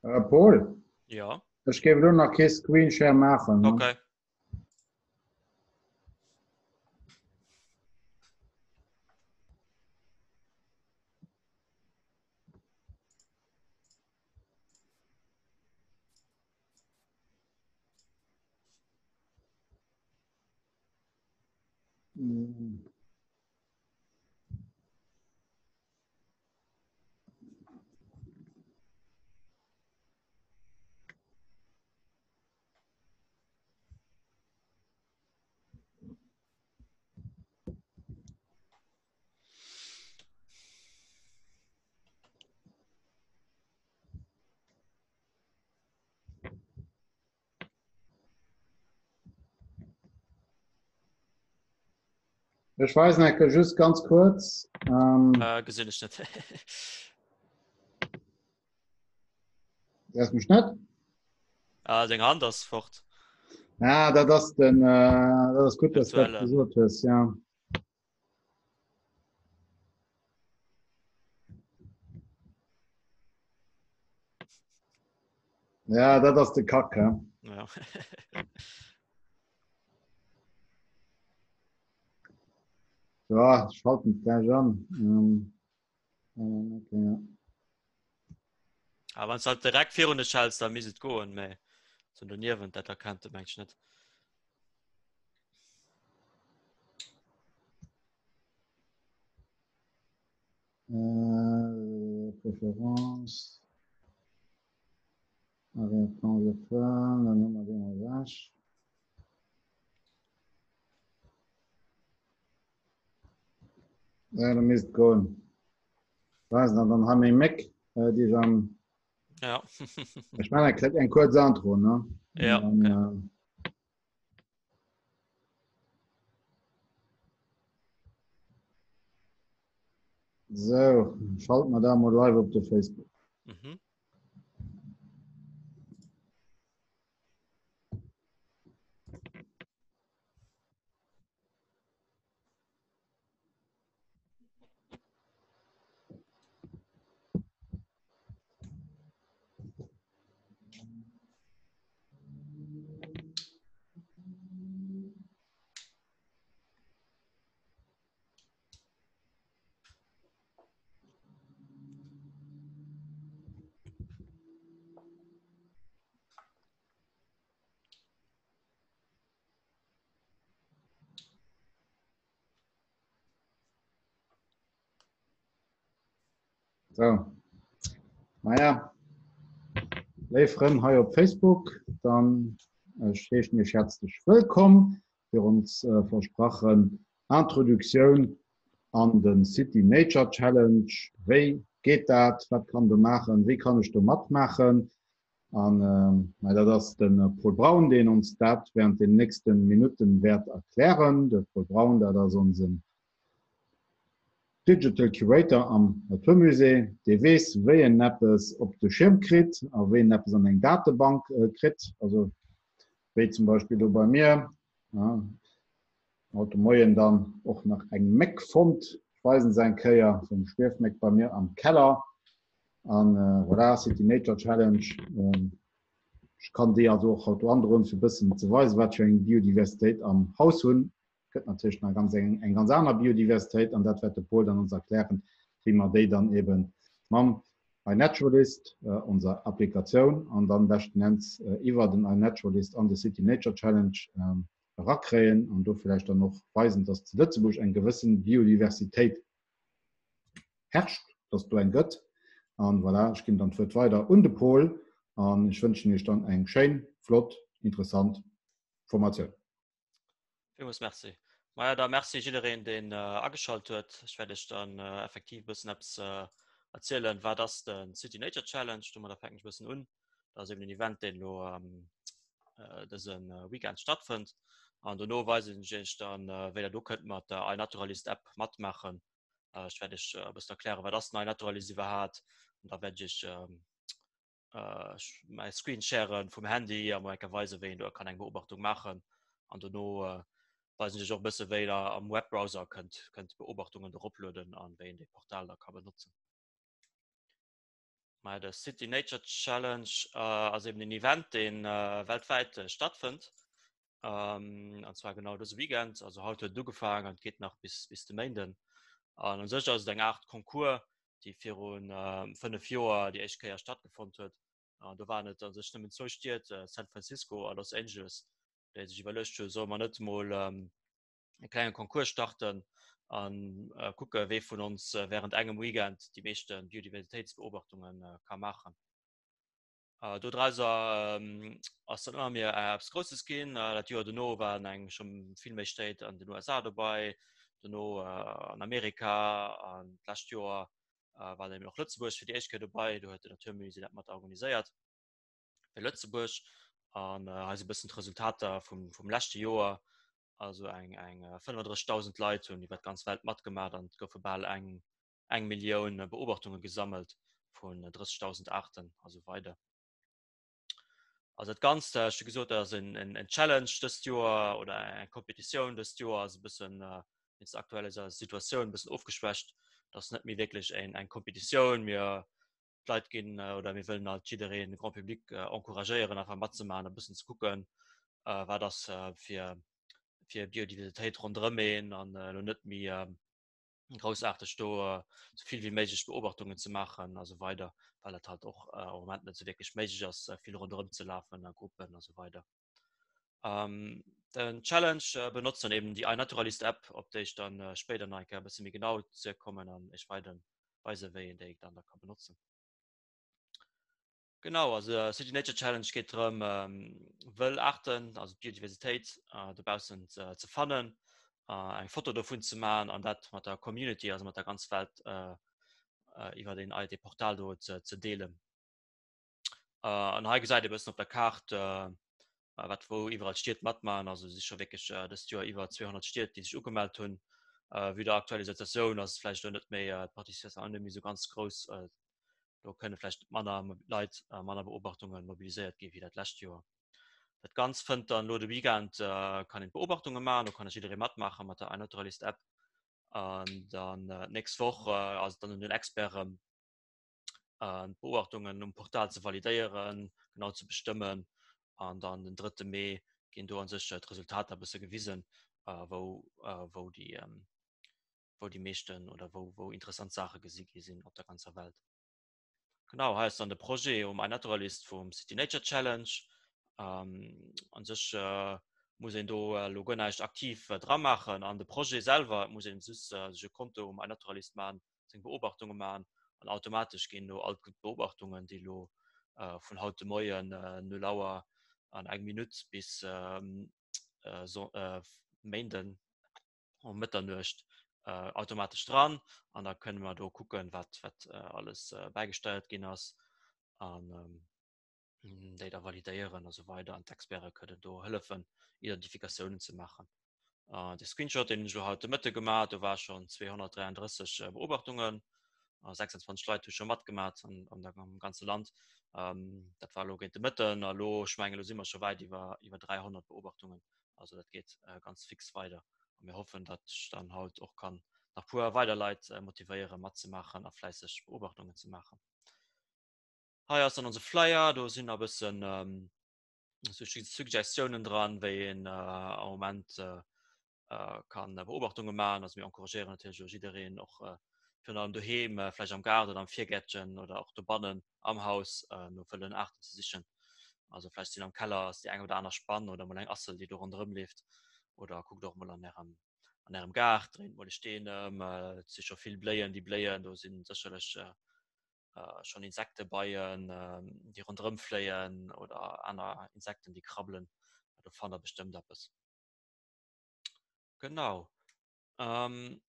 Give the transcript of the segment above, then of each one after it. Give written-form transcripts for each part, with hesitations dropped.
Äh, Paul? Ja. Ech géif elo nach kee Screenshare maachen. Ne? Okay. Mm. Ech weisen enke just ganz kurz. Ähm, äh, gesinn ech net. Lass mech net. Ah, seng Hand ass fort. Ja, dat ass den äh, dat ass gut, dass du dat gesot hues, ja. Ja, dat ass de Kack, he? Ja. Ja, ich schalte mich gleich an. Ähm, äh, okay, ja. Aber wann halt direkt virun de Schells, da misst et goen, mä so doniewent, dat erkennt de mensch net. Äh, Préférence. Arrière-plan virtuel, dann hu mer deen ewech. Ja, da misst goen. Weisen an dann ha méi Méck, äh, déi ech am. Ja. Ech man eng eng kurz Intro, ne? Ja. Dann, Okay. äh, So, schalt mer da mol live op de Facebook. Mhm. So. Naja. Léif Frënn hei op Facebook, dann ech heeschen Iech häerzlech wëllkomm fir ons äh, versprachen Introduktioun an den City Nature Challenge. Wéi geet dat? Wat kann do maachen? Wéi kann ech do matmaachen? An äh, dat ass de Paul Braun, deen ons dat während den nächsten Minutten wäert erklären. De Paul Braun, dat ass onsen Digital Curator am Naturmusée, dee weess, wéi en eppes op de Schierm kritt a wéi en eppes an eng Datebank äh, kritt. Also wéi zum Beispill do bei mir. Ja, haut de Moien dann och nach eng Méck fonnt. Ech weisen se eng Kéier, sou eng Schwiefméck bei mir am Keller. An äh, voilà, City Nature Challenge. Ähm, ech kann déi also och haut do androen, fir e bëssen ze weisen, wat fir eng Biodiversitéit am Haus hunn. Gëtt natierlech nach ganz eng, eng ganz aner Biodiversitéit an dat wäert de Paul dann ons erklären, wéi mer déi dann eben mam iNaturalist, äh, onser Applikatioun, an dann leschten Enns äh, iwwer den iNaturalist an de City Nature Challenge ähm, erakréien an do vläicht dann och weisen, dass zu Lëtzebuerg eng gewëssen Biodiversitéit herrscht, dass do eng gëtt. An voilà, ech ginn dann d'Wuert weider un de Paul an ech wënschen Iech dann eng schéin, flott, interessant Formatioun. Villmools Merci. Maja, da Merci jiddereen, deen ageschalt huet. Ech wäert iech dann effektiv e bëssen eppes erzielen, wat ass de City Nature Challenge. Domadder fänken ech e bëssen un. Dat ass eben en Event, deen elo dëse Weekend stattfënnt. An dono weisen ech iech dann, wéi der do kënnt mat der iNaturalist App matmaachen. Ech wäert iech e bëssen erklären, wat ass den iNaturalist iwwerhaapt. An da wäert ech iech mäi Screen sharen vum Handy a mol eng Kéier weisen, wéi een do kann eng Beobachtung maachen. An dono weisen ech iech och e bësse wéi der am Webbrowser kënnt kënnt Beobachtungen do eroplueden an wéi een dee Portal da ka benotzen. Maja de City Nature Challenge ass eben en Event, deen weltwäit stattfënnt. An zwar genau dëse Weekend, also haut huet et ugefaangen an et geet nach bis bis de Méinden. An u sech ass et eng Aart Concours, déi viru 5 Joer déi éischt Kéier stattgefonnt huet. An do waren et a sech nëmmen zwou Stied, San Francisco a Los Angeles, déi sech iwwerluecht hunn, solle mer net mol e klenge Concours starten an kucke wee vun ons während engem Weekend déi meeschte Biodiversitéitsbeobachtunge ka maachen. Do drauser ass dann ëmmer méi eppes Grousses ginn. Dat Joer dono waren eng scho vill méi Stéit an den USA dobei, dono an Amerika an d'lescht Joer war dann eben och Lëtzebuerg fir déi éischt Kéier dobei. Do huet den Naturmusée dat mat organiséiert. fir Lëtzebuerg an äh, hei si bëssen d'Resultater vum, vum leschte Joer. Also eng, eng 35.000 äh, Leit hunn iwwer d'ganz Welt matgemaach an et goufe bal eng, eng Millioun äh, Beobachtunge gesammelt vun 30.000 Arten a sou weider. Also dat Ganzt, ech hu gesot, dat ass en, en, en Challenge dëst Joer oder eng Kompetitioun dëst Joer ass e bëssen äh, wéinst der aktueller Situatioun e bëssen ofgeschwächt. Dat ass net méi wierklech eng, eng Kompetitioun. Mir d'Leit ginn oder mir wëllen halt jiddereen, de Grand Public encouragéieren einfach matzemaachen e bëssen ze kucken, wat ass fir fir Biodiversitéit ronderëm een an elo net méi groussaarteg do sou vill wéi méiglech Beobachtungen ze maachen a sou weider, well et halt och am Moment net sou wierklech méiglech ass vill ronderëm ze lafen a Gruppen a sou weider. Den Challenge benotzt dann eben déi iNaturalist App, op déi ech dann spéider nach eng Kéier e bësse méi genau zeréckkommen an iech weiden weisen, wéi een déi dann da ka benotzen. Genau, also City Nature Challenge geet drëm, wëll Aarten, also d'Biodiversitéit dobaussen ze fannen, eng Foto dovun ze maachen an dat mat der Community, also mat der ganz Welt iwwer deen dee Portal do ze deelen. An hei gesäit ee bëssen op der Kaart, wat wou iwwerall Stied matmaachen. Also si scho wierklech dëst Joer iwwer 200 Stied, déi sech ugemellt hunn. Vue der aktueller Situatioun ass et vläicht elo net méi d'Participatioun net méi esou ganz grouss. Do kënne vläicht manner Leit a manner Beobachtunge mobiliséiert gi wéi dat lescht Joer. Dat Ganzt fënnt dann elo de Weekend, kann een d'Beobachtunge maachen, do kann jidderee matmaache mat der iNaturalist-App. An dann d'nächst Woch ass et dann un den Experten, d'Beobachtungen um Portal ze validéieren, genau ze bestëmmen an dann den drëtte Mee ginn do an sech d'Resultater e bësse gewisen, wou wou déi wou déi meeschten oder wou wou interessant Saache gesi gi sinn op der ganzer Welt. Genau, hei ass dann de Projet um iNaturalist vum City Nature Challenge. An sech muss een do elo guer näischt aktiv dra maachen an de Projet selwer, et muss een just sech e Konto um iNaturalist maachen, seng Beobachtunge maachen an automatesch ginn elo all d'Beobachtungen, déi elo vun haut de Moien 0 Auer an eng Minutt bis Méinden um Mëtternuecht automatesch dran an da kënne mer do kucken, wat wat alles bäigesteiert ginn ass an déi da validéieren a sou weider an d'Experte kënnen do hëllefen, Identifikatiounen ze maachen. Uh, de Screenshot, den ech haut de Mëtte gemaach, do war schon 233 äh, Beobachtungen, 26 Leit hu scho matgemaach an, an der, am ganze Land. Ähm, dat war lo géint de Mëtten a lo ech mengen, lo si mer scho wäit iwwer, iwwer 300 Beobachtungen. Also dat geet äh, ganz fix weider. A mir hoffen, datt ech dann haut och kann nach puer weider Leit äh, motivéieren, matzemaachen a fläisseg Beobachtungen ze maachen. Hei ass dann onse Flyer, do sinn a bëssen ähm, Suggestiounen dran, wéi een äh, am Moment äh, äh, kann Beobachtunge maachen. Also mir encouragéieren natierlech och jiddereen och äh, virun allem doheem, äh, vläicht am Gaart oder am Virgäertchen oder och dobannen am Haus äh, no wëllen Aarten ze sichen. Also vläicht sinn am Keller ass déi eng oder aner Spann oder mol eng Assel, déi do ronderëm leeft. Oder kuckt och mol an ärem an ärem Gaart, dréint mol e Steen ëm, äh, et si scho vill Bléien, déi bléien, do sinn sécherlech äh, äh, schon Insekte beien, äh, déi ronderëm fléien oder aner Insekten, déi krabbelen. Do fannt der bestëmmt eppes. Genau. Ähm,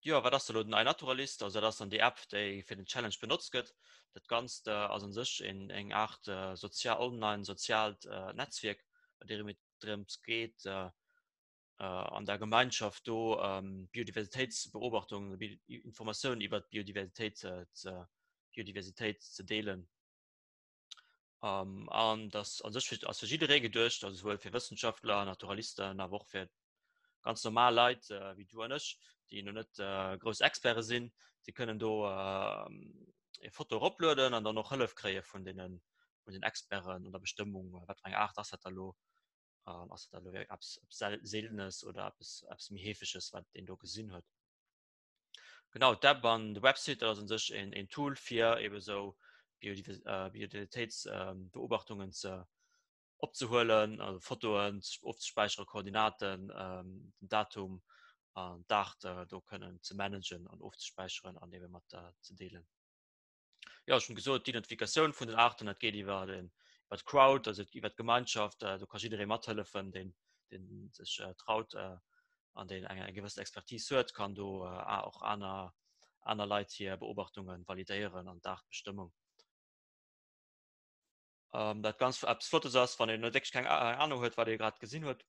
ja, wat ass elo den iNaturalist? Also dat ass dann déi App, déi fir den Challenge benotzt gëtt. Dat Ganzt äh, ass an sech en, eng Art äh, sozial, online soziaalt äh, Netzwierk, bei deem et drëms geet, äh, an der Gemeinschaft do Biodiversitéitsbeobachtungen, Informatiounen iwwer d'Biodiversitéit ze Biodiversitéit ze deelen. An dat an sech ass fir jidderee geduecht, also souwuel fir Wëssenschaftler, Naturalisten, awer och fir ganz normal Leit wéi du an ech, déi no net grouss Experte sinn. Si kënnen do. e Foto eroplueden an dann och Hëllef kréie vun deenen vun den Experten an der Bestëmmung, wat fir eng Aart ass dat da lo, ass dat da lo eppes Seeltenes oder eppes eppes méi Heefeges, wat een do gesinn huet. Genau, d'App an de Website, dat ass un sech een, een Tool fir ebe sou Biodiversitéitsbeobachtungen ze opzehuelen, also Fotoen ofzespäicheren, Koordinaten, den Datum an d'Aart do kënnen ze managen an ofzespäicheren an ebe mat ze deelen. Jo, ech hunn gesot, d'Identifikatioun vun den Aarten, dat geet iwwer den iwwer d'Crowd, also iwwer d'Gemeinschaft. Do ka jidderee mathëllefen, deen deen sech traut an deen eng eng gewëssen Expertise huet, kann do och aner aner Leit hir Beobachtunge validéieren an d'Aartbestëmmung. Dat ganz eppes Flottes ass, wann een wierklech keng Anung huet, wat ee grad gesinn huet,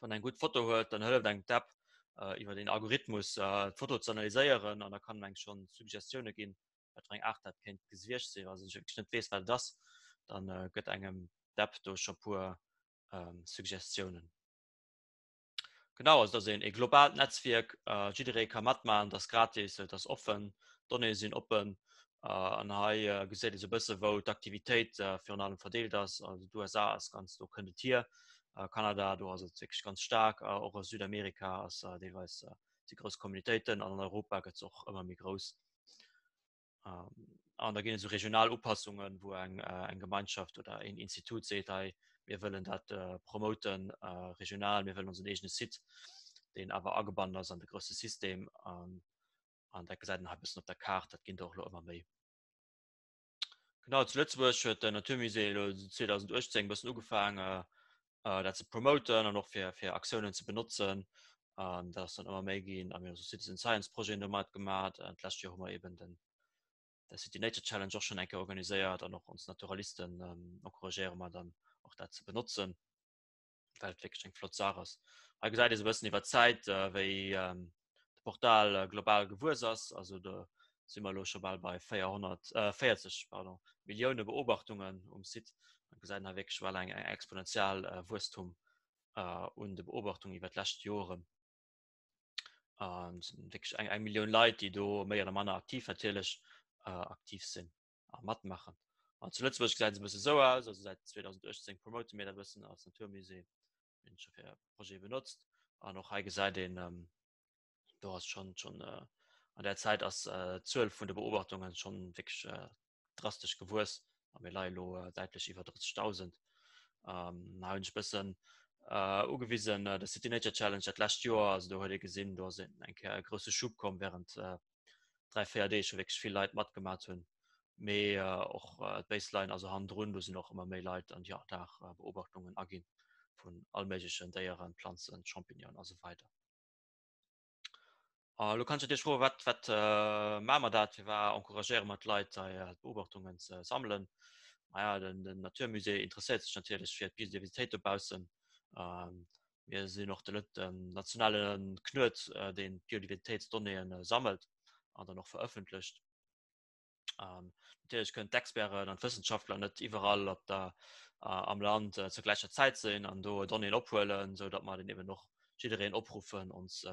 wann eng gutt Foto huet, dann hëlleft engem d'App äh, iwwer den Algorithmus äh, d'Foto ze analyséieren an da kann eng schon Suggestioune ginn, wat fir eng Aart dat kéint gewiescht sinn. Also ich wirklich net weess, wat et ass, dann äh, gëtt engem d'App do scho puer ähm, Suggestiounen. Genau, also dat ass een e globaalt Netzwierk, äh, jidderee ka matmaachen, dat ass gratis, et ass offen, d'Donnéeë sinn oppen äh, an hei äh, gesäit ee sou e bësse wou d'Aktivitéit äh, virun allem verdeelt ass. Also d'USA ass ganz, do kënnt et hier, äh, Kanada, do ass et wierklech ganz staark, äh, och a Südamerika ass äh, deelweis äh, si grouss Communitéiten an an Europa gëtt se och ëmmer méi grouss. Ähm, an da ginn et sou regional Upassungen, wou eng, äh, eng Gemeinschaft oder een Institut seet, hei, mir wëllen dat äh, promoten äh, regional, mir wëllen onsen eegene Site, deen awer agebannen ass an de grousse System. An, an dat gesäit een hei e bëssen op der Kaart, dat ginn der och elo ëmmer méi. Genau, zu Lëtzebuerg huet den Naturmusée elo 2018 e bëssen ugefaangen, äh, dat ze promoten an och fir, fir Aktiounen ze benotzen. An dat ass dann ëmmer méi ginn. A mir hu so Citizen Science Projeten domat gemaach. An d'lescht Joer hu mer eben den der City Nature Challenge och schon eng Kéier organiséiert an och ons Naturalisten ähm, encouragéiere mer dann och dat ze benotzen. well et wierklech eng flott Saach ass. Hei gesäit ee sou e bëssen iwwer d'Zäit, äh, wéi ähm, de Portal äh, global gewuess ass. Also do si mer elo scho bal bei 440 äh, pardon, Millioune Beobachtungen um Site. Man gesäit hei wierklech well eng, eng exponentiell äh, Wuesstum äh, un de Beobachtungen iwwer d'lescht Joren. An wierklech eng, eng Millioun Leit, déi do méi oder manner aktiv natierlech äh, aktiv sinn. a matmaachen. An zu Lëtzebuerg gesäit et e bësse sou aus, also säit 2018 promote mir dat e bëssen als Naturmusée, mir hunn et scho fir Projete benotzt an och hei gesäit een, ähm, do ass schon schon äh, an der Zäit ass äh, d'Zuel vun de Beobachtungen schon wierklech äh, drastesch gewuess a mir leie lo äh, däitlech iwwer 30.000. Ähm, hei hunn ech e bëssen äh, ugewisen, äh, de City Nature Challenge dat lescht Joer, also do huet ee gesinn, do ass eng Kéier e grousse Schub komm während äh, 3, 4 Deeg wou wierklech vill Leit matgemat hunn. Mee och d'Baseline, also hannendrun, do sinn och ëmmer méi Leit an déi all Dag Beobachtungen aginn vun all méiglechen Déieren, Planzen, Champignonen a sou weider. A lo kanns du dech froen, wat, wat maache mer dat, firwat encouragéiere mer d'Leit hei d'Beobachtungen ze sammelen? Maja, den, den Naturmusée interesséiert sech natierlech fir d'Biodiversitéit dobaussen. Mir sinn och de nationale Knuet, deen d'Biodiversitéitsdonnéeë sammelt an dann och verëffentlecht. Natierlech kënnen d'Experten an d'Wëssenschaftler net iwwerall op der, am Land zur gläicher Zäit sinn an do Donnéeën ophuelen, sou datt mer dann eben och jiddereen opruffen, ons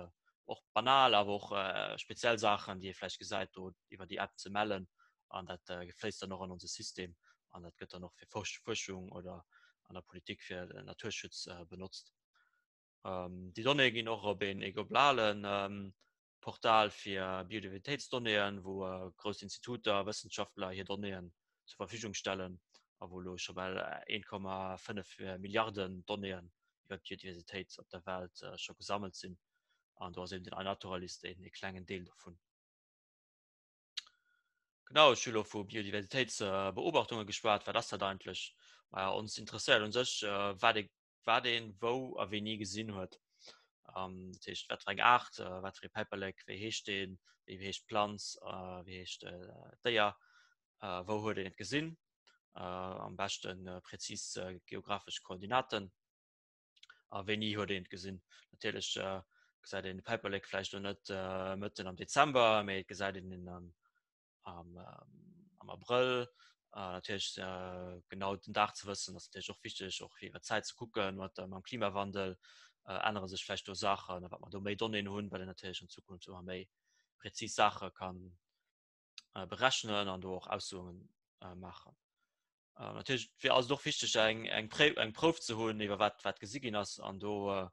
och banal, awer och speziell Saachen, déi ee vläicht gesäit, do iwwer déi App ze mellen. An dat fléisst dann och an onse System an dat gëtt dann och fir Fuerschung oder an der Politik fir den Naturschutz benotzt. Déi Donnéeë ginn och op een globale Portal fir Biodiversitéitsdonnéeën, wou grouss Instituter, Wëssenschaftler hir Donnéeën zur Verfügung stellen a wou elo scho bal 1,5 Milliarden Donnéeën iwwer d'Biodiversitéit op der Welt scho gesammelt sinn. An do ass eben den iNaturalist een klengen Deel dovun. Genau, ech hu lo vu Biodiversitéitsbeobachtunge geschwat. Wat ass dat eigentlech? Maja, ons interesséiert un sech, wat ee wat een wou a wéini gesinn huet. Dat heescht, wat fir eng Aart, wat fir ee Päiperlek, wéi heescht deen, wéi heescht d'Planz, wéi heescht d'Déier, wou huet een et gesinn, am beschte präzis geographesch Koordinaten. A wéini huet een et gesinn? Natierlech äh, gesäit een de Päiperlek vläicht lo net äh, mëtten am Dezember, mee et gesäit een en am, am, ähm, am Abrëll. Äh, natierlech äh, genau den Dag ze wëssen, ass natierlech och wichteg, och fir iwwer d'Zäit ze kucken, mat äh, mam Klimawandel äh, ännere sech vläicht do Saachen, a wat mer do méi Donnéeën hunn, well een natierlech an Zukunft ëmmer méi präzis Saache kann. berechnen an do och Aussoen maachen. Natierlech wier ass et och wichteg eng eng eng Prouf ze hunn iwwer wat wat gesi ginn ass an do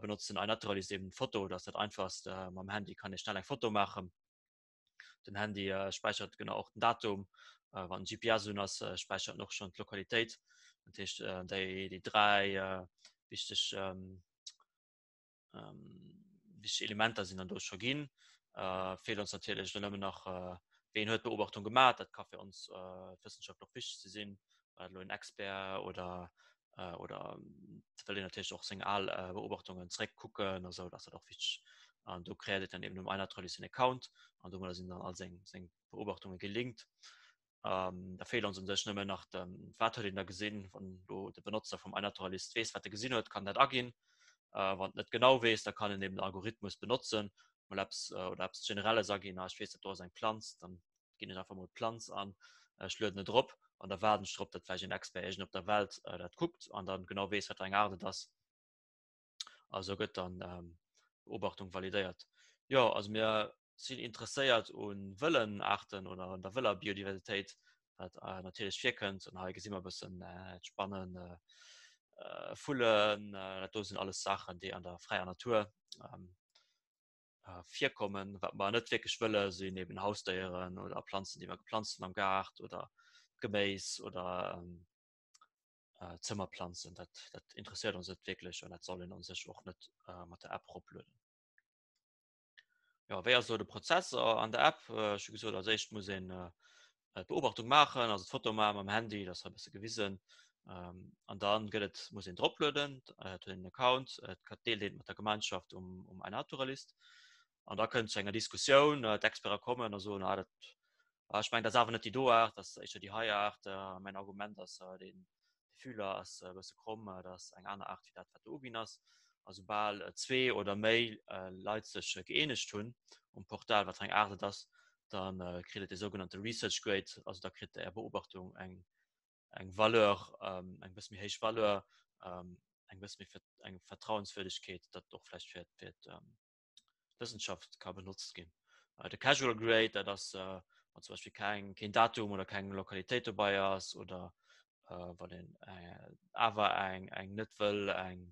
benotzt den iNaturalist eben d'Foto, dat ass dat einfachst. Mam Handy kann ee schnell eng Foto maachen. Den Handy späichert genau och den Datum. Wann GPS un ass, späichert en och schonn d'Lokalitéit. Dat heescht déi déi 3 wichteg wichteg Elementer sinn dann do scho ginn. Äh, feelt ons natierlech lo nëmmen nach äh, ween huet d'Beobachtung gemaach, dat ka fir ons äh, d'Wëssenschaft och wichteg ze sinn, war dat lo en Expert oder äh, oder wëll een natierlech och seng al äh, Beobachtungen zréckkucken a sou, dat ass dat och wichteg. An do kreéiert et dann eben um iNaturalist en Account an domadder sinn dann all seng seng Beobachtunge gelinkt. Ähm, da feelt ons un sech nëmmen nach de, wat huet een da gesinn, wann do de Benotzer vum iNaturalist weess, wat e gesinn huet, kann dat aginn. Äh, wann net genau weess, da kann en eben den Algorithmus benotzen, mol eppes äh, oder eppes Generelles aginn, ah, ech weess, dat do ass eng Planz, dann ginn ech einfach mol Planz an, ech lueden et erop an da waarden ech drop, datt vläicht en Expert iergend op der Welt äh, dat kuckt an dann genau weess, wat fir eng Aart et ass. Also gëtt dann ähm, Beobachtung validéiert. Jo, also mir sinn interesséiert un wëllen Aarten oder an der wëller Biodiversitéit, wat äh, natierlech virkënnt. An hei gesi mer e bëssen äh, d'Spannen, äh, äh, Vullen, äh, dat do sinn alles Saachen, déi an der fräier Natur ähm, äh, virkommen. Wat mer net wierklech wëlle sinn eben Hausdéieren oder Planzen, déi mer geplanzt hunn am Gaart oder Geméis oder ähm, äh, Zëmmerplanzen. Dat, dat interesséiert ons net wierklech an dat soll een an sech och net äh, mat der App roplueden. Ja, wéi ass lo de Prozess äh, an der App? Äh, ech hu gesot, als éischt muss een äh, d'Beobachtung maachen, also d'Foto maachen mam Handy, dat ass hei e bësse gewisen. Ähm, an dann gëtt et, muss een droplueden, et huet een en Account, et deelt een mat der Gemeinschaft um, um iNaturalist. An da kënnt zu enger Diskussioun, d'Experte kommen a soen, ah, dat Ah, ech mengen, dat ass awer net déi do Aart, dat ass éischter déi hei Aart. A mäin Argument ass, deen Fühler ass e bësse kromm, dat ass eng aner Aart wéi dat, wat do uginn ass. A soubal zwee oder méi Leit sech gëeenegt hunn um Portal, wat fir eng Aart et ass, da kritt et de sougenannte Research Grade, also da kritt Är Beobachtung eng, eng Valeur, eng bësse méi héich Valeur, eng bësse méi eng Vertrauenswürdegkeet, datt och vläicht fir, fir Wëssenschaft ka benotzt ginn. Äh, de Casual Grade, dat ass äh, wann zum Beispiel keng, keen Datum oder keng Lokalitéit dobäi ass oder äh, wann een äh, awer eng, eng net wëll eng,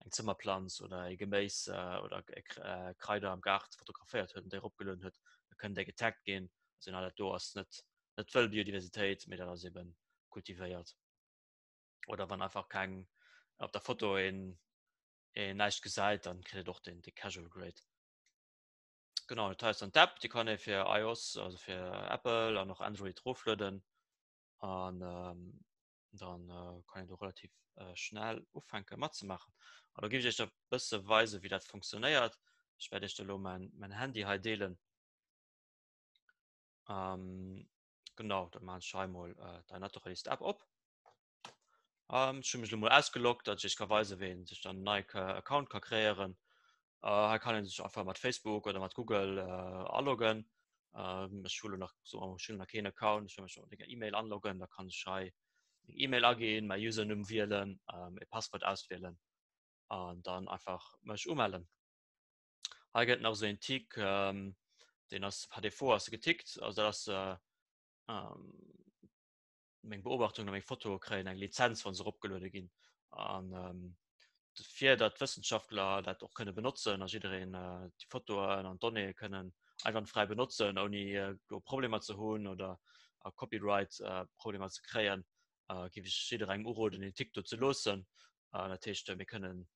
eng Zëmmerplanz oder e Geméis äh, oder e äh, Kraider am Gaart fotograféiert huet und déi eropgelueden huet, da kënnt déi getaggt ginn. Also dat do ass net net wëll Biodiversitéit, mee dat ass eben kultivéiert. Oder wann einfach keng op der Foto een een näischt gesäit, dann kritt et och den de Casual Grade. Genau, dat heist dann d'App, déi kann ee fir iOS, also fir Apple an och Android roflueden an ähm, dann äh, kann een do relativ äh, schnell ufänke matzemaachen. An da géif ech iech da bësse weisen, wéi dat funktionéiert. Ech wäert iech da lo mein, mein Handy hei deelen. Ähm, genau, da maachen ech hei mol äh, d'iNaturalist App op. Ähm, ech hu mech lo mol ausgeloggt, datt ech iech ka weisen, wéi een sech dann en neie Account ka kreéieren. Äh, hei kann een sech einfach mat Facebook oder mat Google äh, aloggen. Ähm, ech hu lo nach so, ech hunn nach keen Account, ech wëll mech mat menger E-Mail anloggen, da kann ech hei meng E-Mail aginn, mäi Usernumm wielen, ähm, e Passwort auswielen an dann einfach mech umellen. Hei gëtt nach esou een Tick, ähm, deen ass par défaut ass e getickt, also dat ass äh, ähm, meng Beobachtung a meng Fotoe kréien eng Lizenz, wann se eropgeluede ginn. An ähm, fir datt d'Wëssenschaftler dat och kënne benotzen a jiddereen äh, déi Fotoen an d'Donnéeë kënnen einwandfrei benotzen, ouni äh, do Problemer ze hunn oder äh, Copyright äh, Problemer ze kréien, äh, géif ech jidderengem uroden, den Tick do ze loossen. Äh, dat heescht, äh, mir kënnen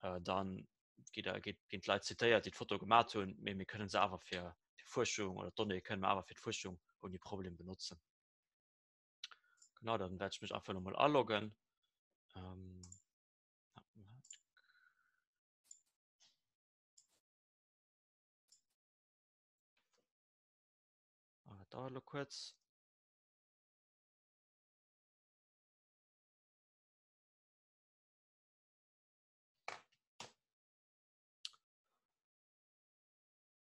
äh, dann gi da ginn d'Leit zitéiert, déi d'Foto gemat hunn, mee mir kënnen se awer fir fir Fuerschung oder d'Donnéeë kënnen mer awer fir d'Fuerschung ouni Problem benotzen. Genau, dann werde ich mich einfach nochmal aloggen. Ähm, ah, dat dauert lo kurz.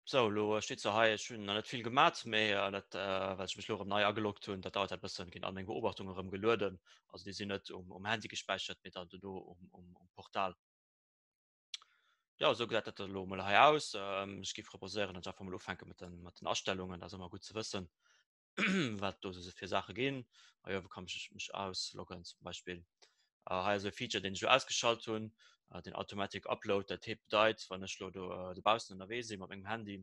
Sou, elo steet se hei. Ech hunn nach net vill gemat, mee dat, well ech mech elo erëm nei ageloggt hunn, dat dauert dat bëssen, ginn all meng Beobachtunge erëm gelueden. Also déi sinn net um, um Handy gespäichert, mee dann dono um, um, um Portal. Jo, esou gesäit dat elo mol hei aus. Ech géif proposéieren, datt ech einfach mol ufänke mat den, mat den Astellungen. Dat ass ëmmer gutt ze wëssen, wat do esou fir Saache ginn. A jo, wou kann ech mech ausloggen zum Beispill. Hei ass e Feature, deen ech elo ausgeschalt hunn, den Automatic Upload. Dat heet bedeit, wann ech elo do dobaussen ënnerwee si mat mengem Handy,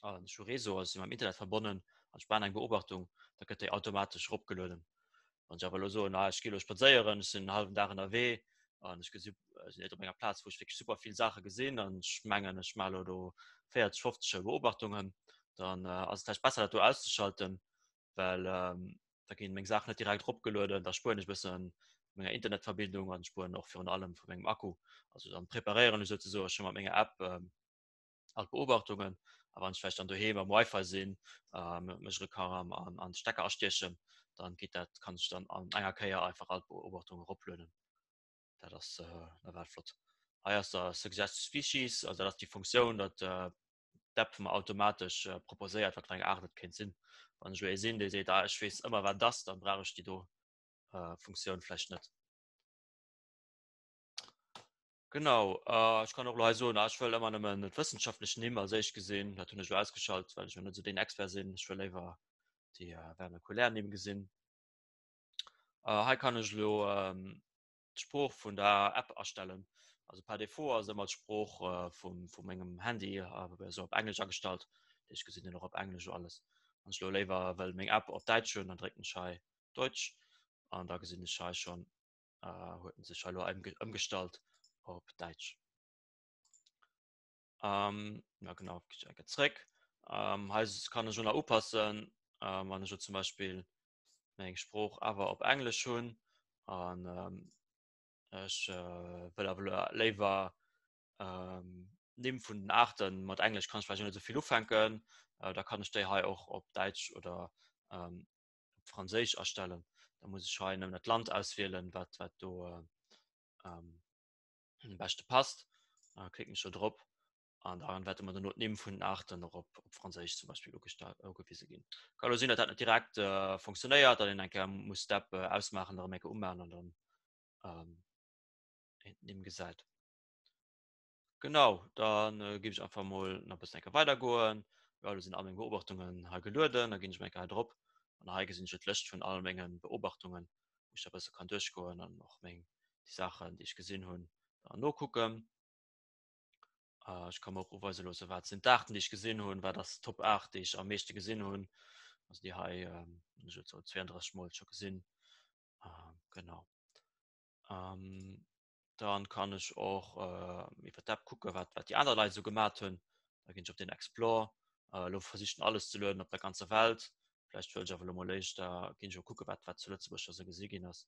an ech hu Réseau, also si mam Internet verbonnen an ech maachen eng Beobachtung, da gëtt déi automatesch eropgelueden. Wann ech awer elo soen, ah, ech gi elo spadséieren, ech sinn en hallwen Dag ënnerwee an ech gesi sinn net op enger Plaz, wou ech wierklech super vill Saache gesinn an ech mengen, ech maache elo do 40, 50 Beobachtungen, dann ass et vläicht besser, dat do auszeschalten, well da ginn meng Saachen net direkt eropgelueden, da spueren ech e bësse menger Internetverbindung an spueren och virun allem vu mengem Akku. Also dann preparéieren ech souzesoe scho mat menger App all d'Beobachtungen. A wann ech vläicht dann doheem am Wi-Fi sinn, mech erëm kann an an d'Stecker astiechen, dann geet dat, kann ech dann an enger Kéier einfach all d'Beobachtungen eroplueden. Dat ass nawell flott. Hei ass da Suggest Species, also dat ass déi Funktioun, datt d'App mer automatesch proposéiert, wat fir eng Aart et kéint sinn. Wann ech elo ee sinn, dee seet, ah ech weess ëmmer wat et ass, dann brauch ech déi do Funktioun vläicht net. Genau, ech kann och elo hei soen, ah ech wëll ëmmer nëmmen d'wëssenschaftlech Nimm als éischt gesinn. Dat hunn ech elo ausgeschalt, well ech jo net esou deen Expert sinn. Ech wëll léiwer déi vernakulär Nimm gesinn. Hei kann ech elo d'Sprooch vun der App astellen. Also par défaut ass ëmmer d'Sprooch vum, vu mengem Handy esou op Englesch agestallt. Ech gesinn den och op Englesch alles. Wann ech elo léiwer wëll meng App op Däitsch hunn, dann drécken ech hei Deutsch an da gesinn ech hei schonn huet en sech hei elo ëmgestallt op Däitsch. Ähm, ja genau, gehe ich enke zréck. Ähm, hei kann ech och nach upassen, ähm, wann ech zum Beispill meng Sprooch awer op Englesch hunn an ähm, ech äh, wëll awer léiwer ähm, Nimm vun den Aarten mat Englesch kann ech vläicht net esou vill ufänken, äh, da kann ech déi hei och op Däitsch oder ähm, op Franséisch astellen. Da muss ech hei nëmmen dat Land auswielen, wat, wat do äh, ähm, am beschte passt. Da klicken ech do drop an dann wäerte mer dann d'Nimm vun den Aarten och op, op Franséisch zum Beispill ugewise ginn. Kann elo sinn, datt dat net direkt äh, funktionéiert, datt een eng Kéier muss d'App äh, ausmaachen, erëm eng Kéier umaachen an dann ähm, een d'Nimm gesäit. Genau, dann äh, ginn ech einfach mol nach bëssen eng Kéier weidergoen. Ja, do sinn all meng Beobachtungen hei gelueden, da ginn ech mol eng Kéier hei drop an hei gesinn ech d'Lëscht vun all menge Beobachtungen, wou ech da bësse kann duerchgoen an och meng déi Saachen, déi ech gesinn hunn, dann nokucken. Äh, ech kann mer och uweise loosse, wat sinn d'Aarten, déi ech gesinn hunn, wat ass d'Top 8, déi ech am meeschte gesinn hunn. Also déi hei ähm, hunn ech elo 32 Mol scho gesinn. Äh, genau. Ähm, dann kann ech och äh, iwwer d'App kucke wat wat déi aner Leit sou gemat hunn. Da ginn ech op den Explore. Äh, lo versichen alles ze lueden op der ganzer Welt. Vläicht wëll ech awer lo mol éischter ginn ech och kucke wat wat zu Lëtzebuerg da sou gesi ginn ass.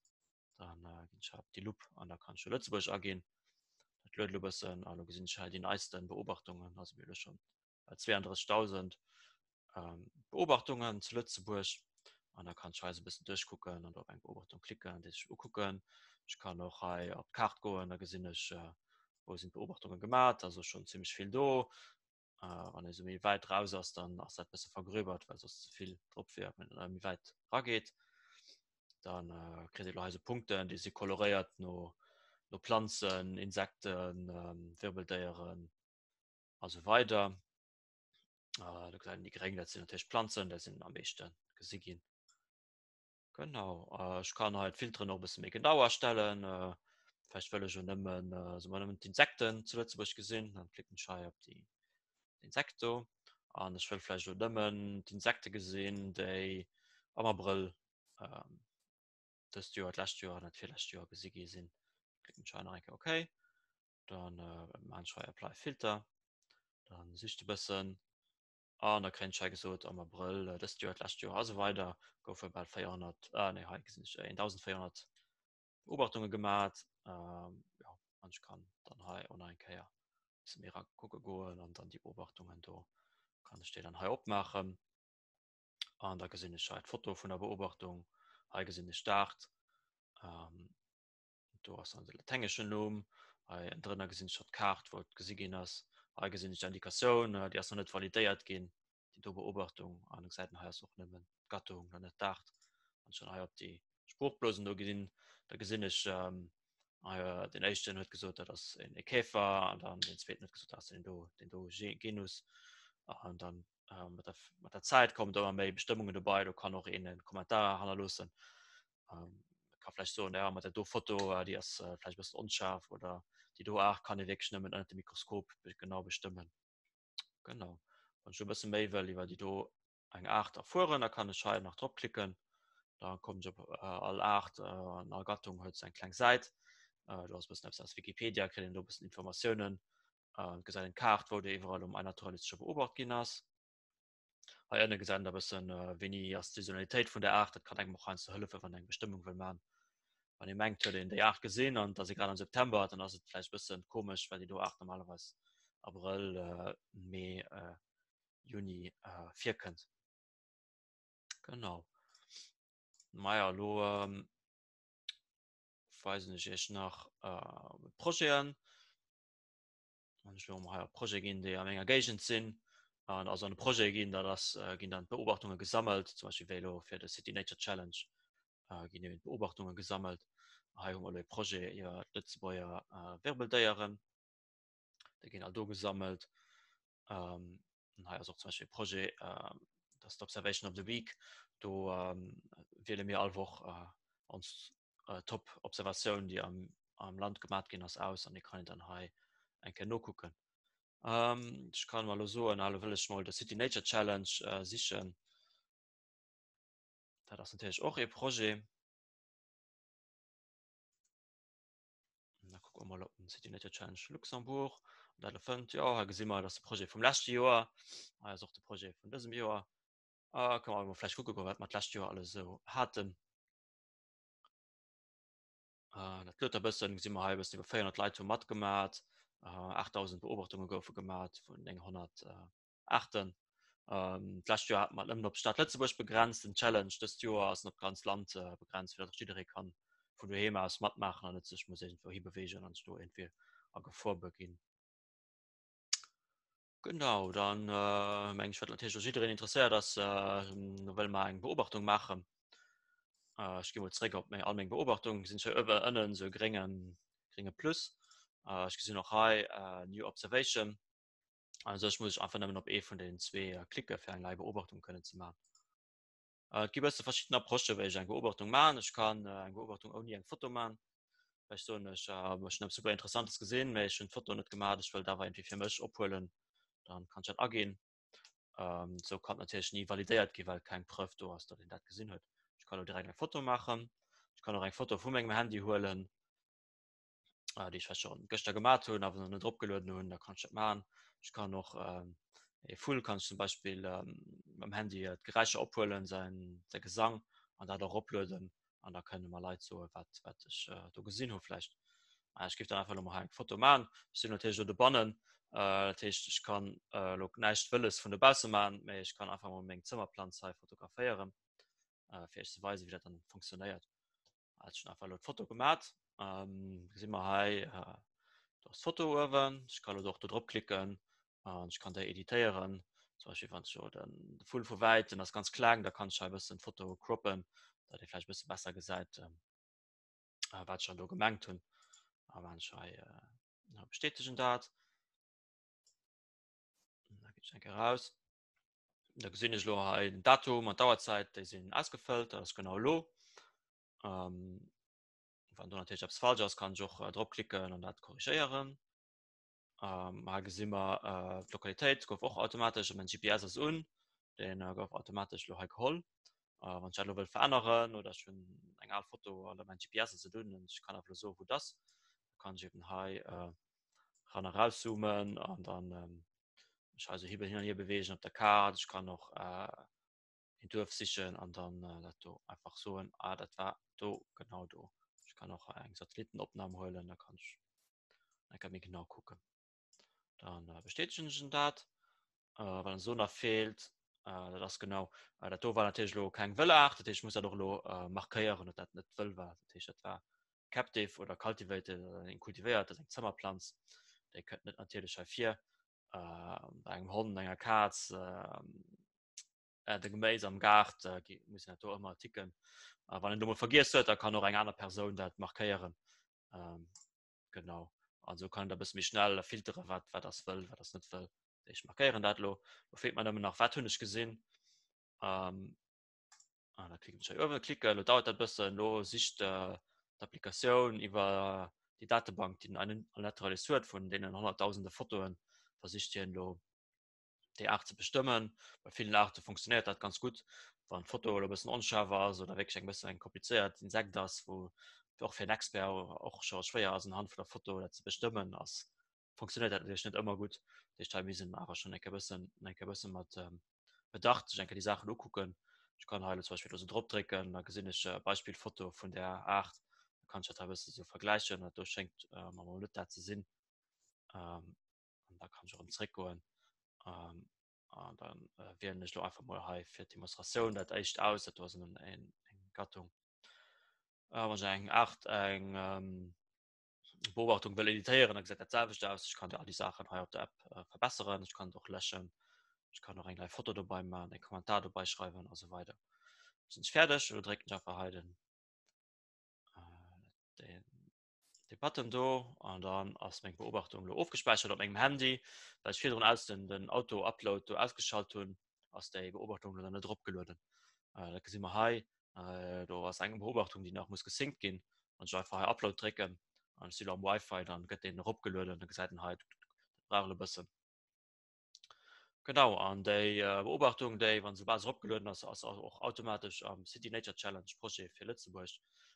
Dann äh, ginn ech hei op déi Lupp an da kann ech jo Lëtzebuerg aginn. Dat luet lo bëssen a lo gesinn ech hei déi neisten Beobachtungen, also mir elo schonn bei 32.000 ähm, Beobachtungen zu Lëtzebuerg. An da kann ich hei so e bëssen duerchkucken an op eng Beobachtung klicken, déi sech ukucken. Ech kann och hei op d'Kaart goen, da gesinn ech, äh, wou sinn d'Beobachtungen gemat, also schon ziemlich vill do. Äh, wann ee sou méi wäit raus ass, dann ass dat bësse vergröbert, well soss ze vill drop wier, wenn een méi wäit rageet. Dann äh, kritt ee lo hei sou Punkten, déi si koloréiert no, no Planzen, Insekten, ähm, Wirbeldéieren a sou weider. Äh, do gesäit een déi gréng, dat sinn natierlech d'Planzen, dat sinn am meeschte gesi ginn. Genau, äh, ech kann hei d'Filteren och e bësse méi genau astellen. Äh, vläicht wëll ech jo nëmmen, äh, soe mer nëmmen d'Insekten zu Lëtzebuerg gesinn, dann klicken ech hei op déi Insekt do. An ech wëll vläicht och nëmmen d'Insekte gesinn, déi am Abrëll ähm, dëst Joer, d'lescht Joer an dat virlescht Joer gesi gi sinn. Klicken ech hei nach eng Kéier OK. Dann äh, maan ech hei Apply Filter. Dann sicht e bëssen. An da kréien ech hei gesot, am Abrëll äh, dëst Joer, d'lescht Joer a sou weider goufe bal 400, ah, nee, hei gesinn ech 1400 Beobachtunge gemat. Ähm, ja, an ech kann dann hei och nach eng Kéier bësse méi ra kucke goen an dann déi Beobachtungen do kann ech déi dann hei opmaachen. An da gesinn ech hei d'Foto vun der Beobachtung, hei gesinn ech d'Aart. Ähm, Do ass dann de laténgeschen Numm. Hei drënner gesinn ech d'Kaart, wou et gesi ginn ass. Hei gesinn ech d'Indikatioun, déi ass nach net validéiert ginn, déi do Beobachtung. An da gesäit een, hei ass och nëmmen d'Gattung, nach net d'Aart. Wann ech dann hei op déi Sproochblosen do ginn, da gesinn ech. Äh, den éischten huet gesot, dat ass en e Käfer an dann den zweeten huet gesot, dat ass den do den do Genus. An dann äh, mat der, mat der Zäit kommen ëmmer méi Bestëmmungen dobei, do kann och een en Kommentar hannerloossen. Ähm, ka vläicht soen, ja, mat der do Foto, äh, déi ass äh, vläicht e bëssen onscharf oder déi do Aart kann ee wierklech nëmmen ënnert dem Mikroskop genau bestëmmen. Genau. Wann ech e bësse méi wëll iwwer déi do eng Aart erfueren, da kann ech hei nach drop klicken. Da kommen ech op äh, all Aart äh, an all Gattung huet eng kleng Säit. Äh, do ass bëssen eppes aus Wikipedia, kritt een do bëssen Informatiounen. Äh, gesäit eng Kaart, wou déi iwwerall um iNaturalist scho beobacht ginn ass. Hei ënne gesäit een da bëssen, äh, wéini ass d'Saisonalitéit vun der Aart. Dat kann engem och heiansdo hëllefen, wann eng Bestëmmung wëll man. Wann ee mengt, huet een déi Aart gesinn an et ass ee grad am September, dann ass et vläicht bëssen komesch, well déi do Aart normalerweis Abrëll, äh, Mee, äh, Juni äh, virkënnt. Genau. Maja, elo ähm, weisen ech iech nach äh, Projeten. Wann ech elo mol hei op Projet ginn, déi a menger Géigend sinn, an also an de Projet ginn, dat ass äh, ginn dann d'Beobachtunge gesammelt, zum Beispill wéi elo fir de City Nature Challenge äh, ginn eben d'Beobachtunge gesammelt. Hei hu mer elo e Projet iwwer d'Lëtzebuerger äh, Wirbeldéieren, déi ginn all do gesammelt. Ähm, an hei ass och zum Beispill e Projet, äh, dat ass d'Observation of the Week, do ähm, wiele mir all Woch äh, ons äh, Top-Observatioun, déi am, am Land gemat ginn ass, aus an déi kann een dann hei eng Kéier nokucken. Ähm, ech kann mal lo soen, alo wëll ech mol de City Nature Challenge äh, sichen. Dat ass natierlech och ee Projet. Da kucke mer mol op den City Nature Challenge Luxembourg. An dat fënnt, jo, hei gesi mer, dat ass de Projet vum leschte Joer. Hei ass och de Projet vun dësem Joer. Ah, kann man vläicht kucke goen, wat mer d'lescht Joer alles esou haten. Äh, dat luet e bëssen, gesi mer hei e bëssen iwwer 400 Leit hu matgemat. Äh, 8000 Beobachtunge goufe gemat vun 900 äh, Aarten. Ähm, d'lescht Joer hat man nëmmen op d'Stad Lëtzebuerg begrenzt, den Challenge. Dëst Joer ass en op d'ganz Land äh, begrenzt, fir datt och jidderee kann vun doheem aus matmaachen an net sech muss iergendwou hibewegen an sech do iergendwéi a Gefor beginn. Genau, dann äh, meng ech, wat natierlech och jiddereen interesséiert ass, äh, no wëlle mer eng Beobachtung maachen. Äh, ech gi mol zréck op meng, all meng Beobachtung, gesinn ech hei uewe ënnen esou e gréngen, grénge Plus. Äh, ech gesinn och hei äh, New Observation. Also ech muss ech einfach nëmmen op ee vun den zwee äh, klicke fir eng nei Beobachtung kënnen ze maachen. Äh, et gi bësse verschidden Approchë wéi ech eng Beobachtung man. Ech kann äh, eng Beobachtung ouni eng Foto man. Ech soen ech äh, ech hunn eppes super Interessantes gesinn, mee ech hunn d'Foto net gemaach, ech wëllt awer irgendwie fir mech ophuelen, dann kann ech dat aginn. Ähm, sou kann natierlech ni validéiert gi, well keng Preuve do ass, datt een dat gesinn huet. Ech kann lo direkt eng Foto maachen. Ech kann och eng Foto vu mengem Handy huelen. äh, déi ech vielleicht schon gëschter gemat hunn, awer noch net opgelueden hunn, da kann ich dat machen. Ich kann och ähm, e Vull kann ich zum Beispiel ähm, mam Handy äh, d'Geräischer ophuelen, sein, säi Gesang an dat och oplueden an da kënne mer Leit soen, wat, wat ech äh, do gesinn hu vielleicht. Äh, ech géif dann einfach lo mal eng Foto man. Ech sinn natierlech lo dobannen, äh, dat heescht ech kann äh, lo näischt Wëlles vun dobausse man, mee ech kann einfach mol meng Zëmmerplanz hei fotograféieren, äh, fir iech ze weisen, wéi dat dann funktionéiert. Hat schon einfach lo d'Foto gemat. Ähm, gesi mer hei äh, do ass d'Foto uewen. Ech kann lo och do drop klicken an ech kann déi editéieren. Zum Beispiel wann ech lo den de Vull vu wäit, den ass ganz kleng, da kann ech hei e bëssen d'Foto croppen, datt ee vläicht e bësse besser gesäit, ähm, äh, wat ech dann do gemengt hunn. A wann ech hei äh, bestätegen dat. Da ginn ech eng Kéier raus. Da gesinn ech lo hei den Datum an d'Auerzäit, déi sinn ausgefëllt, dat ass genau elo. Ähm, wann do natierlech eppes falsch ass, kann ech och äh, drop klicken an dat korrigéieren. Ähm, hei gesi mer äh, d'Lokalitéit gouf och automatesch, mein GPS ass un, den äh, gouf automatesch lo hei geholl. Äh, wann ech dat lo wëll veränneren oder ech hunn eng al Foto an mein GPS ass net un an ech kann awer lo soen, wou dat ass, da kann ech eben hei äh, ran a raus zoomen an dann ähm, mech hei sou hin an hier bewegen op der Kaart. Ech kann och äh, een Duerf sichen an dann äh, dat do einfach soen, ah, dat war do, genau do. Ech kann och eng Satellitenopnam huelen, da kann ech eng méi genau kucken. Dann äh, bestätegen ech dat. Äh, wat an so nach fehlt, äh, dat ass genau, äh, dat do war natierlech lo keng wëll Aart, dat heescht, ech muss dat och lo äh, markéieren, dat dat net wëll war. Dat heescht, dat war captive oder cultivated oder eng kultivéiert, dat ass eng Zëmmerplanz, déi kënnt net natierlech hei vir. Äh, bei engem Hond, enger Kaz, äh, äh, de Geméis am Gaart äh, muss dat do ëmmer ticken. Äh, wann en do mol vergiess huet, da kann och eng aner Persoun dat markéieren. Ähm, genau. Also kann da bësse méi schnell filtere wat wat ass wëll, wat ass net wëll. Ech markéieren dat lo. Lo feelt mir nëmmen nach wat hunn ech gesinn. Ähm, ah, da klicken ech hei uewen klicken, lo dauert dat bëssen, lo sicht äh, d'Applikatioun iwwer déi Datebank, déi den iNaturalist huet vun deenen honnertdausende Fotoen, versicht hien lo déi Aart ze bestëmmen. Bei villen Aarte funktionéiert dat ganz gutt. Wann d'Foto elo e bëssen onscharf ass oder wierklech eng bëssen eng komplizéiert Insekt ass, wou och fir en Expert och scho schwéier ass, unhand vun der Foto dat ze bestëmmen, ass funktionéiert dat natierlech net ëmmer gutt. Dat heescht, hei misst een awer schonn eng Kéier bëssen, eng Kéier bësse mat Bedacht sech eng Kéier déi Saachen ukucken. Ech kann hei elo zum Beispill do sou drop drécken, da gesinn ech e Beispillfoto vun där Aart. Da kann ech dat hei e bësse sou vergläichen. Dat do schéngt mer mol net dat ze sinn. An da kann ech erëm zréckgoen. Ähm, an dann äh, wielen ech lo einfach mol hei fir d'Demonstratioun dat éischt aus, dat do ass eng, eng, eng Gattung. Äh, wann ech eng Art eng ähm, Beobachtung wëll editéieren, dann gesäit dat selwecht aus. Ech kann all déi Saachen hei op der App äh, verbesseren, ech kann och läschen, ech kann och eng nei Foto dobäi maachen, e Kommentar dobäi schreiwen a sou weider. Sinn ech fäerdeg, elo drécken ech einfach hei den, äh, den de Button do an dann ass meng Beobachtung lo ofgespäichert op mengem Handy, well ech virdrun aus den den Auto-Upload do ausgeschalt hunn, ass déi Beobachtung lo dann net eropgelueden. Äh, dat gesi mer hei, äh, do ass eng Beobachtung, déi nach muss gesynct ginn. Wann ech einfach hei Upload drécken an ech si lo am Wi-Fi, dann gëtt deen eropgelueden, da gesäit en hei, dat brauch elo e bëssen. Genau, an déi Beobachtung, déi, wann se bal eropgelueden ass, ass och automatesch am City Nature Challenge Projet fir Lëtzebuerg.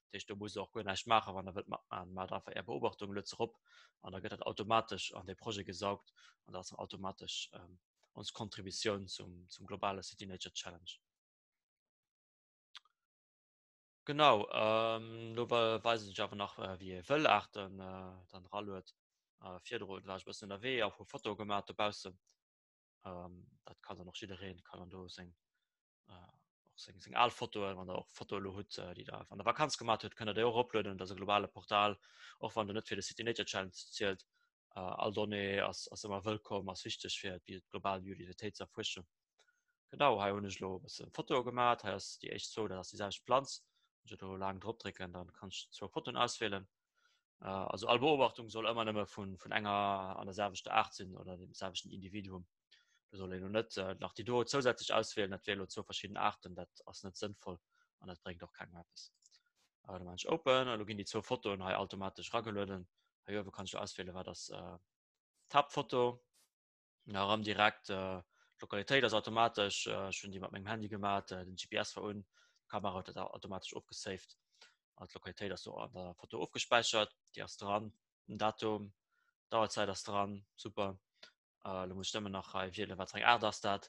Dat heescht, do musst Der och guer näischt maachen, wann Der wëllt matmaachen. Maacht einfach Är Beobachtung, luet se erop an da gëtt dat automatesch an dee Projet gesaugt an dat ass dann automatesch ons Contributioun zum, zum globale City Nature Challenge. Genau, lo weisen ech awer nach wéi ee Wëllaarten dann eraluet. Virdru war ech e bëssen ënnerwee a hu Fotoe gemaach dobaussen. Dat kann dann och jiddereen, kann dann do seng och seng seng al Fotoen, wann der och Fotoe lo hutt, déi der an der Vakanz gemaach hutt, kënnt der déi och eroplueden. Dat ass e globale Portal, och wann der net fir de City Nature Challenge zielt. All Donnée ass ass ëmmer wëllkomm, ass wichteg fir d'global Biodiversitéit ze erfuerschen. Genau, hei hunn ech elo e bësse Fotoe gemaat. Hei ass déi éischt zwou, dat ass déi selwecht Planz. Wann ech do laang drop drécken, dann kann ech zwou Fotoen auswielen. Also all Beobachtung soll ëmmer nëmme vun, vun enger an der selwechter Aart sinn oder dem selwechten Individuum. Do soll een elo net nach déi do zousätzlech auswielen, dat wier elo zwou verschidden Aarten, dat ass net sënnvoll an dat bréngt och kengem eppes. Da maachen ech Open, elo ginn déi zwou Fotoen hei automatesch eragelueden. Hei uewe kann ech elo auswielen, wat ass d'Haaptfoto. Ja, erëm direkt äh, d'Lokalitéit ass automatesch, äh, ech hunn déi mat mengem Handy gemat, äh, den GPS war un, d'Kamera huet dat automatesch ofgesaved. An d'Lokalitéit ass do an der Foto ofgespäichert, déi ass dran, den Datum, d'Auerzäit ass dran, super. Äh, lo muss ech nëmmen nach hei wielen, wat fir eng Aart ass dat.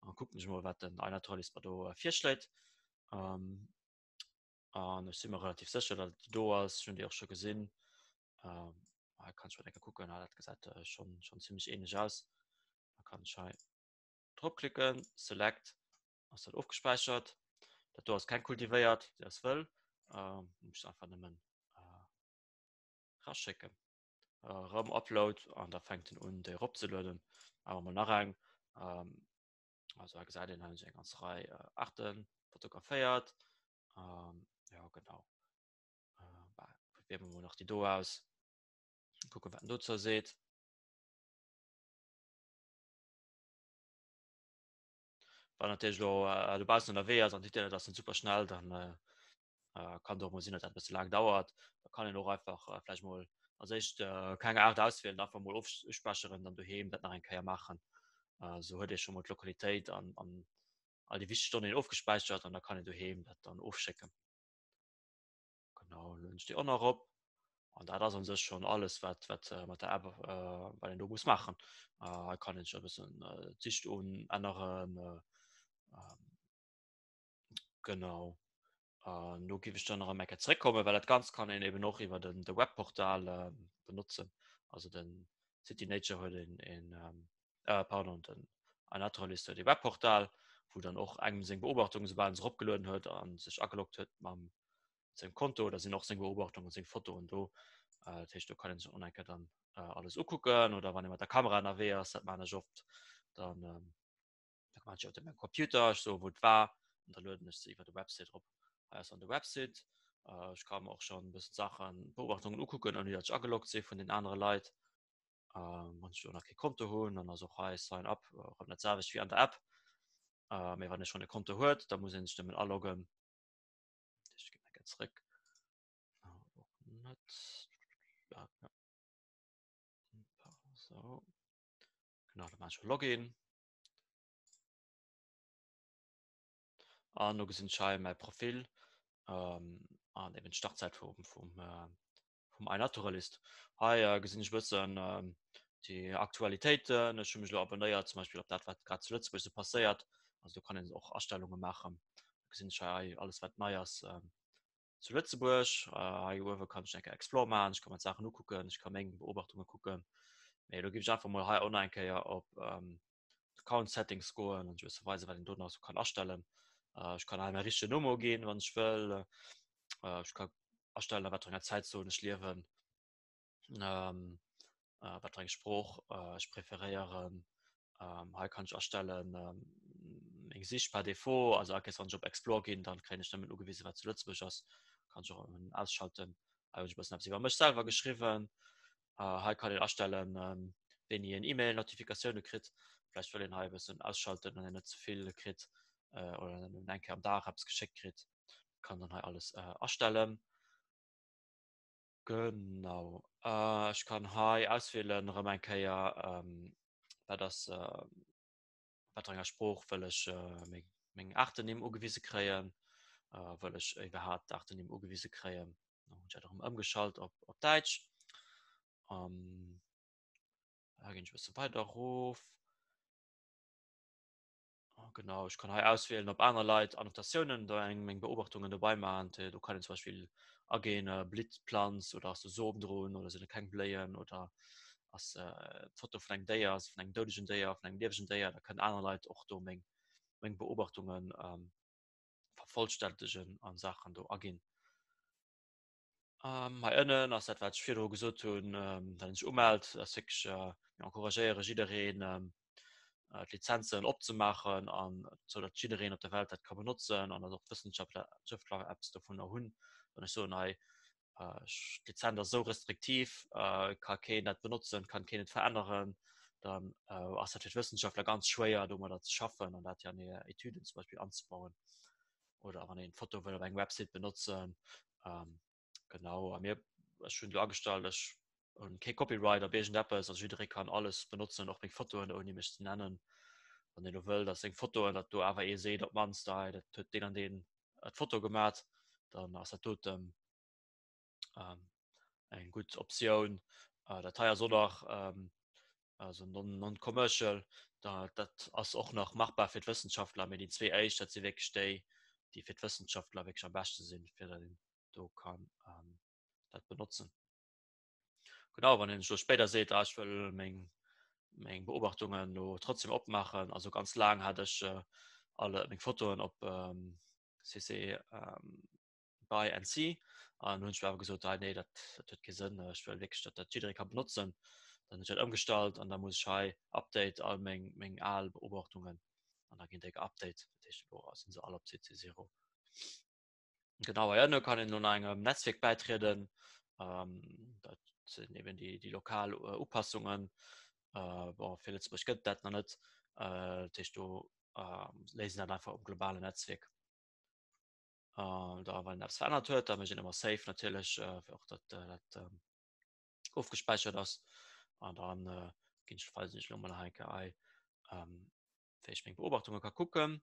An kucken ech mol, wat den iNaturalist mer do äh, virschléit. Ähm, An ech si mer relativ sécher, datt et déi do ass. Ech hunn déi och scho gesinn. Ähm, hei kann ech mol enke kucken. Ah, dat gesäit äh, schon, schon zimmlech ähnlech aus. Da kann ech hei drop klicken, Select, ass dat ofgespäichert. Dat do ass keng kultivéiert, déi ass wëll. Ähm, muss ech einfach nëmmen äh, raschécken. Äh, rëm Upload an da fänkt en un, déi eropzelueden. Awer mol nach eng. Ähm, Also da gesäit een eng ganz Rei äh, Arten fotograféiert. Ähm, ja genau. Äh, bah, probieren wir mal nach die do aus. Gucken, wat den dozou seet. Wann natierlech lo äh, dobaussen ënnerwee ass an d'Internet ass net super schnell, dann äh, äh, kann et och mol sinn, datt dat e bësse laang dauert. Da kann een och einfach äh, vläicht mol als éischt äh, keng Aart auswielen, einfach mol ofspächeren, dann doheem dat nach eng Kéier maachen. Äh, sou huet ee scho mol d'Lokalitéit an, an all déi wichteg Donnéeën ofgespäichert an da kann een doheem dat dann ofschécken. Genau, lueden ech déi och nach erop. An dat ass an sech schon alles, wat, wat äh, mat der App äh, wat een do muss maachen. Äh, hei kann een sech e bëssen äh, d'Sicht un änneren. Äh, ähm, Genau. An do giff ech dann nach eng Kéier zréckkommen, well dat Ganzt kann een eben och iwwer den de Webportal äh, benotzen. Also den City Nature huet een, een ähm, äh, pardon, den iNaturalist huet ee Webportal, wou dann och engem seng Beobachtungen, soubal en se eropgelueden huet a sech ageloggt huet mam sengem Konto, da sinn och seng Beobachtungen, seng Fotoen do. Äh, dat heescht, do kann een sech och eng Kéier dann äh, alles ukucken oder wann ee mat der Kamera ënnerwee ass, dat maan ech oft, dann ähm, Da kann ich op meinem Computer ech so wo et war an da lueden ech se iwwer de Website op. Hei ass dann de Website. Ech ka mer och schonn e bëssen Saachen, Beobachtungen ukucken, ouni datt ech ageloggt si vun den anere Leit. Wann ech do nach kee Konto hunn, dann ass och hei Sign up erëm dat selwecht wéi an der App. Mee wann ee schonn e Konto huet, da muss ee sech nëmmen aloggen. Ech ginn eng Kéier zréck. Och net. Ja, ja. So. Genau, da maache ech Login. An do gesinn ech hei mäi Profil an eben d'Startsäit vum, vum, vum iNaturalist. Hei gesinn ech e bëssen déi Aktualitéiten. Ech hu mech elo abonnéiert zum Beispill op dat, wat grad zu Lëtzebuerg esou passéiert. Also do kann een och Astellunge maachen. Do gesinn ech hei alles, wat nei ass zu Lëtzebuerg. Hei uewe kann ech eng Kéier Explore maachen, ech ka mer d'Saachen ukucken, ech ka meng Beobachtunge kucken. Mee elo géif ech einfach mol hei och nach eng Kéier op Account Settings goen an ech wësse weisen, wat een do nach sou kann astellen. Ech kann hei mäi richtegen Numm uginn, wann ech wëll. Ech ka astellen, a wat fir enger Zäitzon ech liewen, wat fir eng Sprooch ech preferéieren. Hei kann ech astellen, meng Sich par défaut, also all Kéiers wann ech op Explore ginn, dann kréien ech nëmmen ugewisen, wat zu Lëtzebuerg ass. Kann ech och ausschalten. Hei hunn ech e bëssen eppes iwwer mech selwer geschriwwen. Hei kann een astellen, wéini een E-Mail-Notifikatioune kritt. Vläicht wëll een hei e bëssen ausschalten, datt een net ze vill kritt oder nëmmen eng Kéier am Dag eppes geschéckt kritt. Kann dann hei alles astellen. Genau. Ech kann hei auswielen erëm eng Kéier, wat ass wat enger Sprooch wëll ech meng, meng Aartennimm ugewise kréien, wëll ech iwwerhaapt d'Aartennimm ugewise kréien. Dann hunn ech dat erëm ëmgeschalt op, op Däitsch. Um, da ginn ech e bësse weider erof. Genau, ech kann hei auswielen, ob aner Leit Annotatiounen do eng meng Beobachtungen dobei maachen. Do kann een zum Beispill ageen, blitt d'Planz oder ass do Som drun oder sinn do keng Bléien oder ass d'Foto vun engem Déier, ass vun engem doudegen Déier, vun engem liewegen Déier, da kënnen aner Leit och do meng meng Beobachtungen vervollständegen an Saachen do aginn. Hei ënnen ass dat wat ech virdru gesot hunn, dat een sech umellt, ass wierklech, mir encouragéiere jiddereen d'Lizenzen opzemaachen an sou datt jiddereen op der Welt dat ka benotzen an datt och d'Wëssenschaftler eppes dovunner hunn. Wann ech soen hei d'Lizenz ass esou restriktiv, ka keen dat benotzen, kann keen et veränneren, dann ass dat fir d'Wëssenschaftler ganz schwéier domadder ze schaffen an dat an hir Etüden zum Beispill anzebauen. Oder wann een d'Foto wëll op engem Website benotzen. Genau, a mir, ech hunn do agestallt, ech hunn kee Copyright op iergendeppes, also jidderee kann alles benotzen, och meng Fotoen, ouni mech ze nennen. Wann een elo wëll, datt seng Fotoen, datt do awer ee seet op d'mannst, hei dat huet deen an deen d'Foto gemat, dann ass dat doten eng gutt Optioun. Dat hei ass och nach also non-commercial, dat ass och nach machbar fir d'Wëssenschaftler, mee déi zwee éischt, dat si wierklech déi, déi fir d'Wëssenschaftler wierklech am beschte sinn, fir datt een do kann dat benotzen. Genau, wann een elo spéider seet, ah ech wëll meng meng Beobachtungen elo trotzdem opmaachen, also ganz laang hat ech alle meng Fotoen op CC by NC an hunn ech awer gesot, ah nee, dat dat huet kee Sënn, ech wëll wierklech, datt dat jidderee ka benotzen. Dann hunn ech dat ëmgestallt an da muss ech hei update all meng meng al Beobachtungen an da ginn déi geupdate. Dat heescht elo sinn se all op CC0. Genau, hei ënne kann een elo nach engem Netzwierk bäitrieden. Dat sinn eben déi déi lokal Upassungen. Bon, fir Lëtzebuerg gëtt dat nach net. Dat heescht do léisen dat einfach um globalen Netzwierk. Da wann een eppes verännert huet, da mécht een ëmmer Save natierlech, fir och datt dat ofgespäichert ass. An dann ginn ech weisen ech elo mol nach eng Kéier hei, wéi ech meng Beobachtunge ka kucken.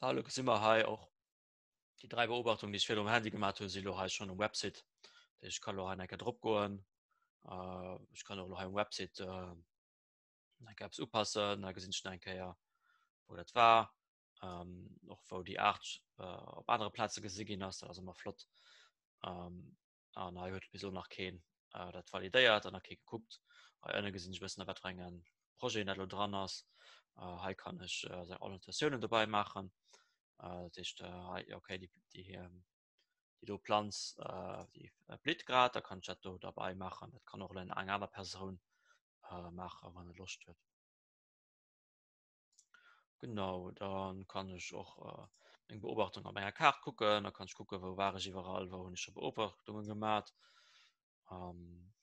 Ah, elo gesi mer hei och déi 3 Beobachtungen, déi ech virdru um Handy gemaach hunn, si elo hei schonn um Website. Dat heescht, ech kann elo hei nach eng Kéier drop goen. Ech kann och elo hei um Website nach eng Kéier eppes upassen. Da gesinn ech nach eng Kéier, wou dat war. Och wou déi Aart op anere Plaze gesi ginn ass. Dat ass ëmmer flott. An hei huet bis elo nach keen dat validéiert an nach kee gekuckt. Hei ënne gesinn ech e bëssen a wat fir enge Projeten dat elo dran ass. Hei kann ech seng Annotatiounen dobäi maachen. Dat heescht hei, okay, déi, déi, déi do Planz déi blitt grad, da kann ech dat do derbäi maachen. Dat kann och elo eng aner Persoun maachen, wann e Loscht huet. Genau, dann kann ech och. eng Beobachtung op enger Kaart kucken, da kann ech kucken, wou war ech iwwerall, wou hunn ech scho Beobachtunge gemat. Ähm,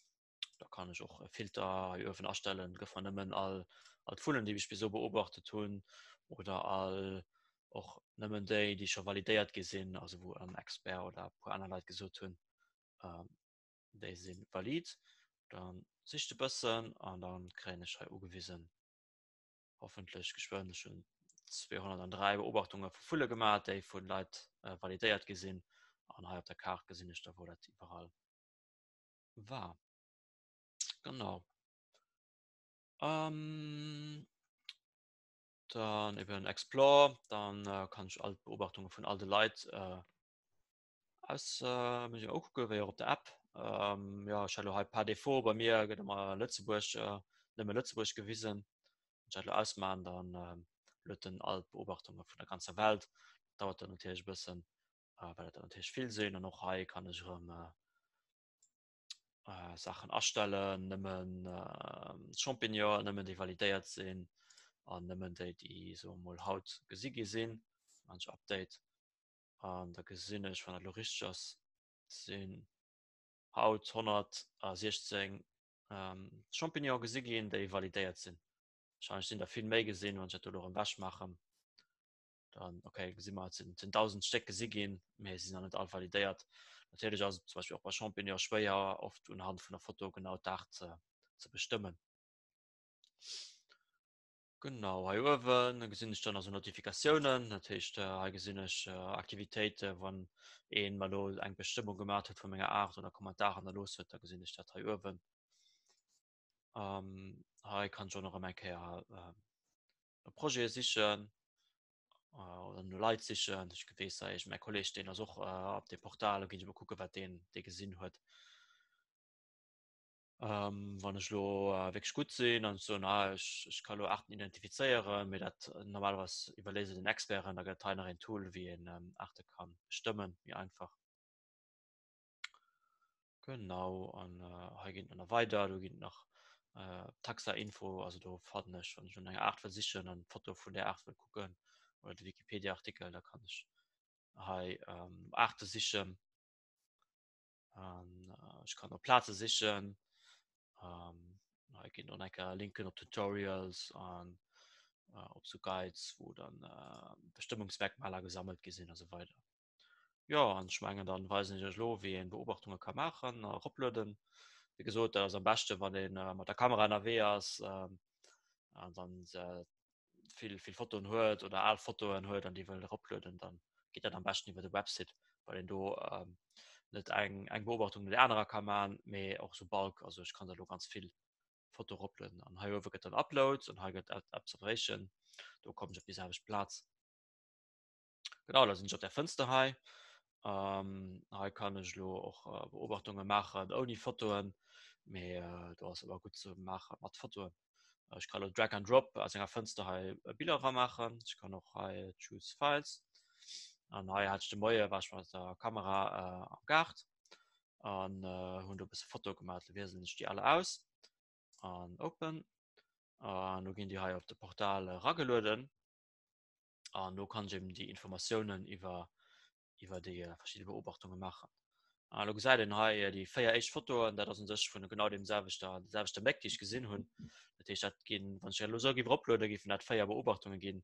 da kann ech och e Filter hei uewen astellen, gëff mer nëmmen all, all d'Vullen, déi ech bis elo beobachtet hunn oder all och nëmmen déi, déi scho validéiert gi sinn, also wou en Expert oder e puer aner Leit gesot hunn, ähm, déi si valid. Dann sicht e bëssen an dann kréien ech hei ugewisen, hoffentlech geschwënn, ech hunn 203 Beobachtunge vu Vulle gemaach, déi vu Leit äh, validéiert gi sinn. An hei op der Kaart gesinn ech da, wou dat iwwerall war. Genau. Ähm, dann eben Explore, dann äh, kann ich all Beobachtungen vun all de Leit äh, aus äh, muss ich auch gucken, wéi och op der App. Ähm, ja, ich hatte hei par défaut bei mir gëtt ëmmer Lëtzebuerg äh, nëmme Lëtzebuerg gewisen. Wenn ich dat ausmachen, dann äh, luet den all d'Beobachtunge vun der ganzer Welt. Dauert dann natierlech e bëssen, äh, well dat dann natierlech vill sinn an och hei kann ech erëm äh, äh, Saachen astellen, nëmmen äh, Champignon, nëmmen déi validéiert sinn an nëmmen déi, déi so mol haut gesi gi sinn. Manch Update. An da gesinn ech, wann dat lo richteg ass, sinn haut 116 ähm, Champignon gesi ginn, déi validéiert sinn. Wahrscheinlech sinn der vill méi gesinn, wann ech dat do lo erëm wech maachen. Dann okay, gesi mer, et sinn 10.000 Stéck gesi ginn, mee se sinn nach net all validéiert. Natierlech ass et zum Beispill och bei Champignon schwéier, oft unhand vun der Foto genau d'Aart ze, ze bestëmmen. Genau, hei uewen gesinn ech dann also Notifikatiounen. Dat heescht, hei gesinn ech Aktivitéite, wann een mer elo eng Bestëmmung gemaach huet vu menger Aart oder Kommentar hannerlooss huet, da gesinn ech dat hei uewen. Ähm, hei kann ech och nach ëm eng Kéier no Projete sichen oder no Leit sichen. Ech weess hei, mäi Kolleg, deen ass och op deem Portal, do ginn ech emol kucken, wat deen dee gesinn huet. Ähm, wann ech lo wierklech gutt sinn an soen, ah, ech, ech ka lo Aarten identifizéieren, mee dat normalerweis iwwerléisst et den Experten, da gëtt et hei nach een Tool, wéi een Aarte kann bestëmmen, méi einfach. Genau, an hei geet et nach weider, do ginn et nach Taxa-Info, also do fannen ech, wann ech no enger Aart wëll sichen an d'Foto vun där Aart wëll kucken oder de Wikipedia-Artikel, da kann ech hei Aarte sichen. An ech kann op Plaze sichen. Hei ginn och nach eng Linken op Tutorials an op sou Guides, wou dann Bestëmmungsmerkmaler gesammelt gi sinn a sou weider. Jo, an ech mengen dann weisen ech iech elo wéi een Beobachtunge ka maachen a eroplueden. Wéi gesot, dat ass am beschte wann een mat der Kamera ënnerwee ass an dann vill vill Fotoen huet oder al Fotoen huet an déi wëll eroplueden, dann geet dat am beschten iwwer de Website, well een do net eng eng Beobachtung no der anerer ka man, mee och sou Bulk, also ech kann der elo ganz vill Foto eroplueden an hei uewe gëtt dann Upload an hei gëtt Observation, do kommen ech op déi selwecht Plaz. Genau, da sinn ech op der Fënster hei. Ähm, hei kann ech lo och äh, Beobachtunge maachen ouni Fotoen, mee äh, do ass awer gutt ze maache mat Fotoen. Äh, ech kann lo Drag and Drop aus enger Fënster hei äh, Biller ramaachen. Ech kann och hei Choose Files. An hei hat ech de Moie war ech mat der Kamera äh, am Gaart an äh, hunn do e bësse Foto gemaach. Lo wieselen ech déi alle aus an Open. An lo ginn déi hei op de Portal eragelueden. An do kann ech eben déi Informatiounen iwwer iwwer déi äh, verschidde Beobachtunge maachen. An lo gesäit een hei äh, déi véier éischt Fotoen, dat ass un sech vun genau dem selwechter der selwechter Méck, déi ech gesinn hunn. Dat heescht, dat ginn, wann ech dat elo esou géif eroplueden, géifen dat véier Beobachtunge ginn.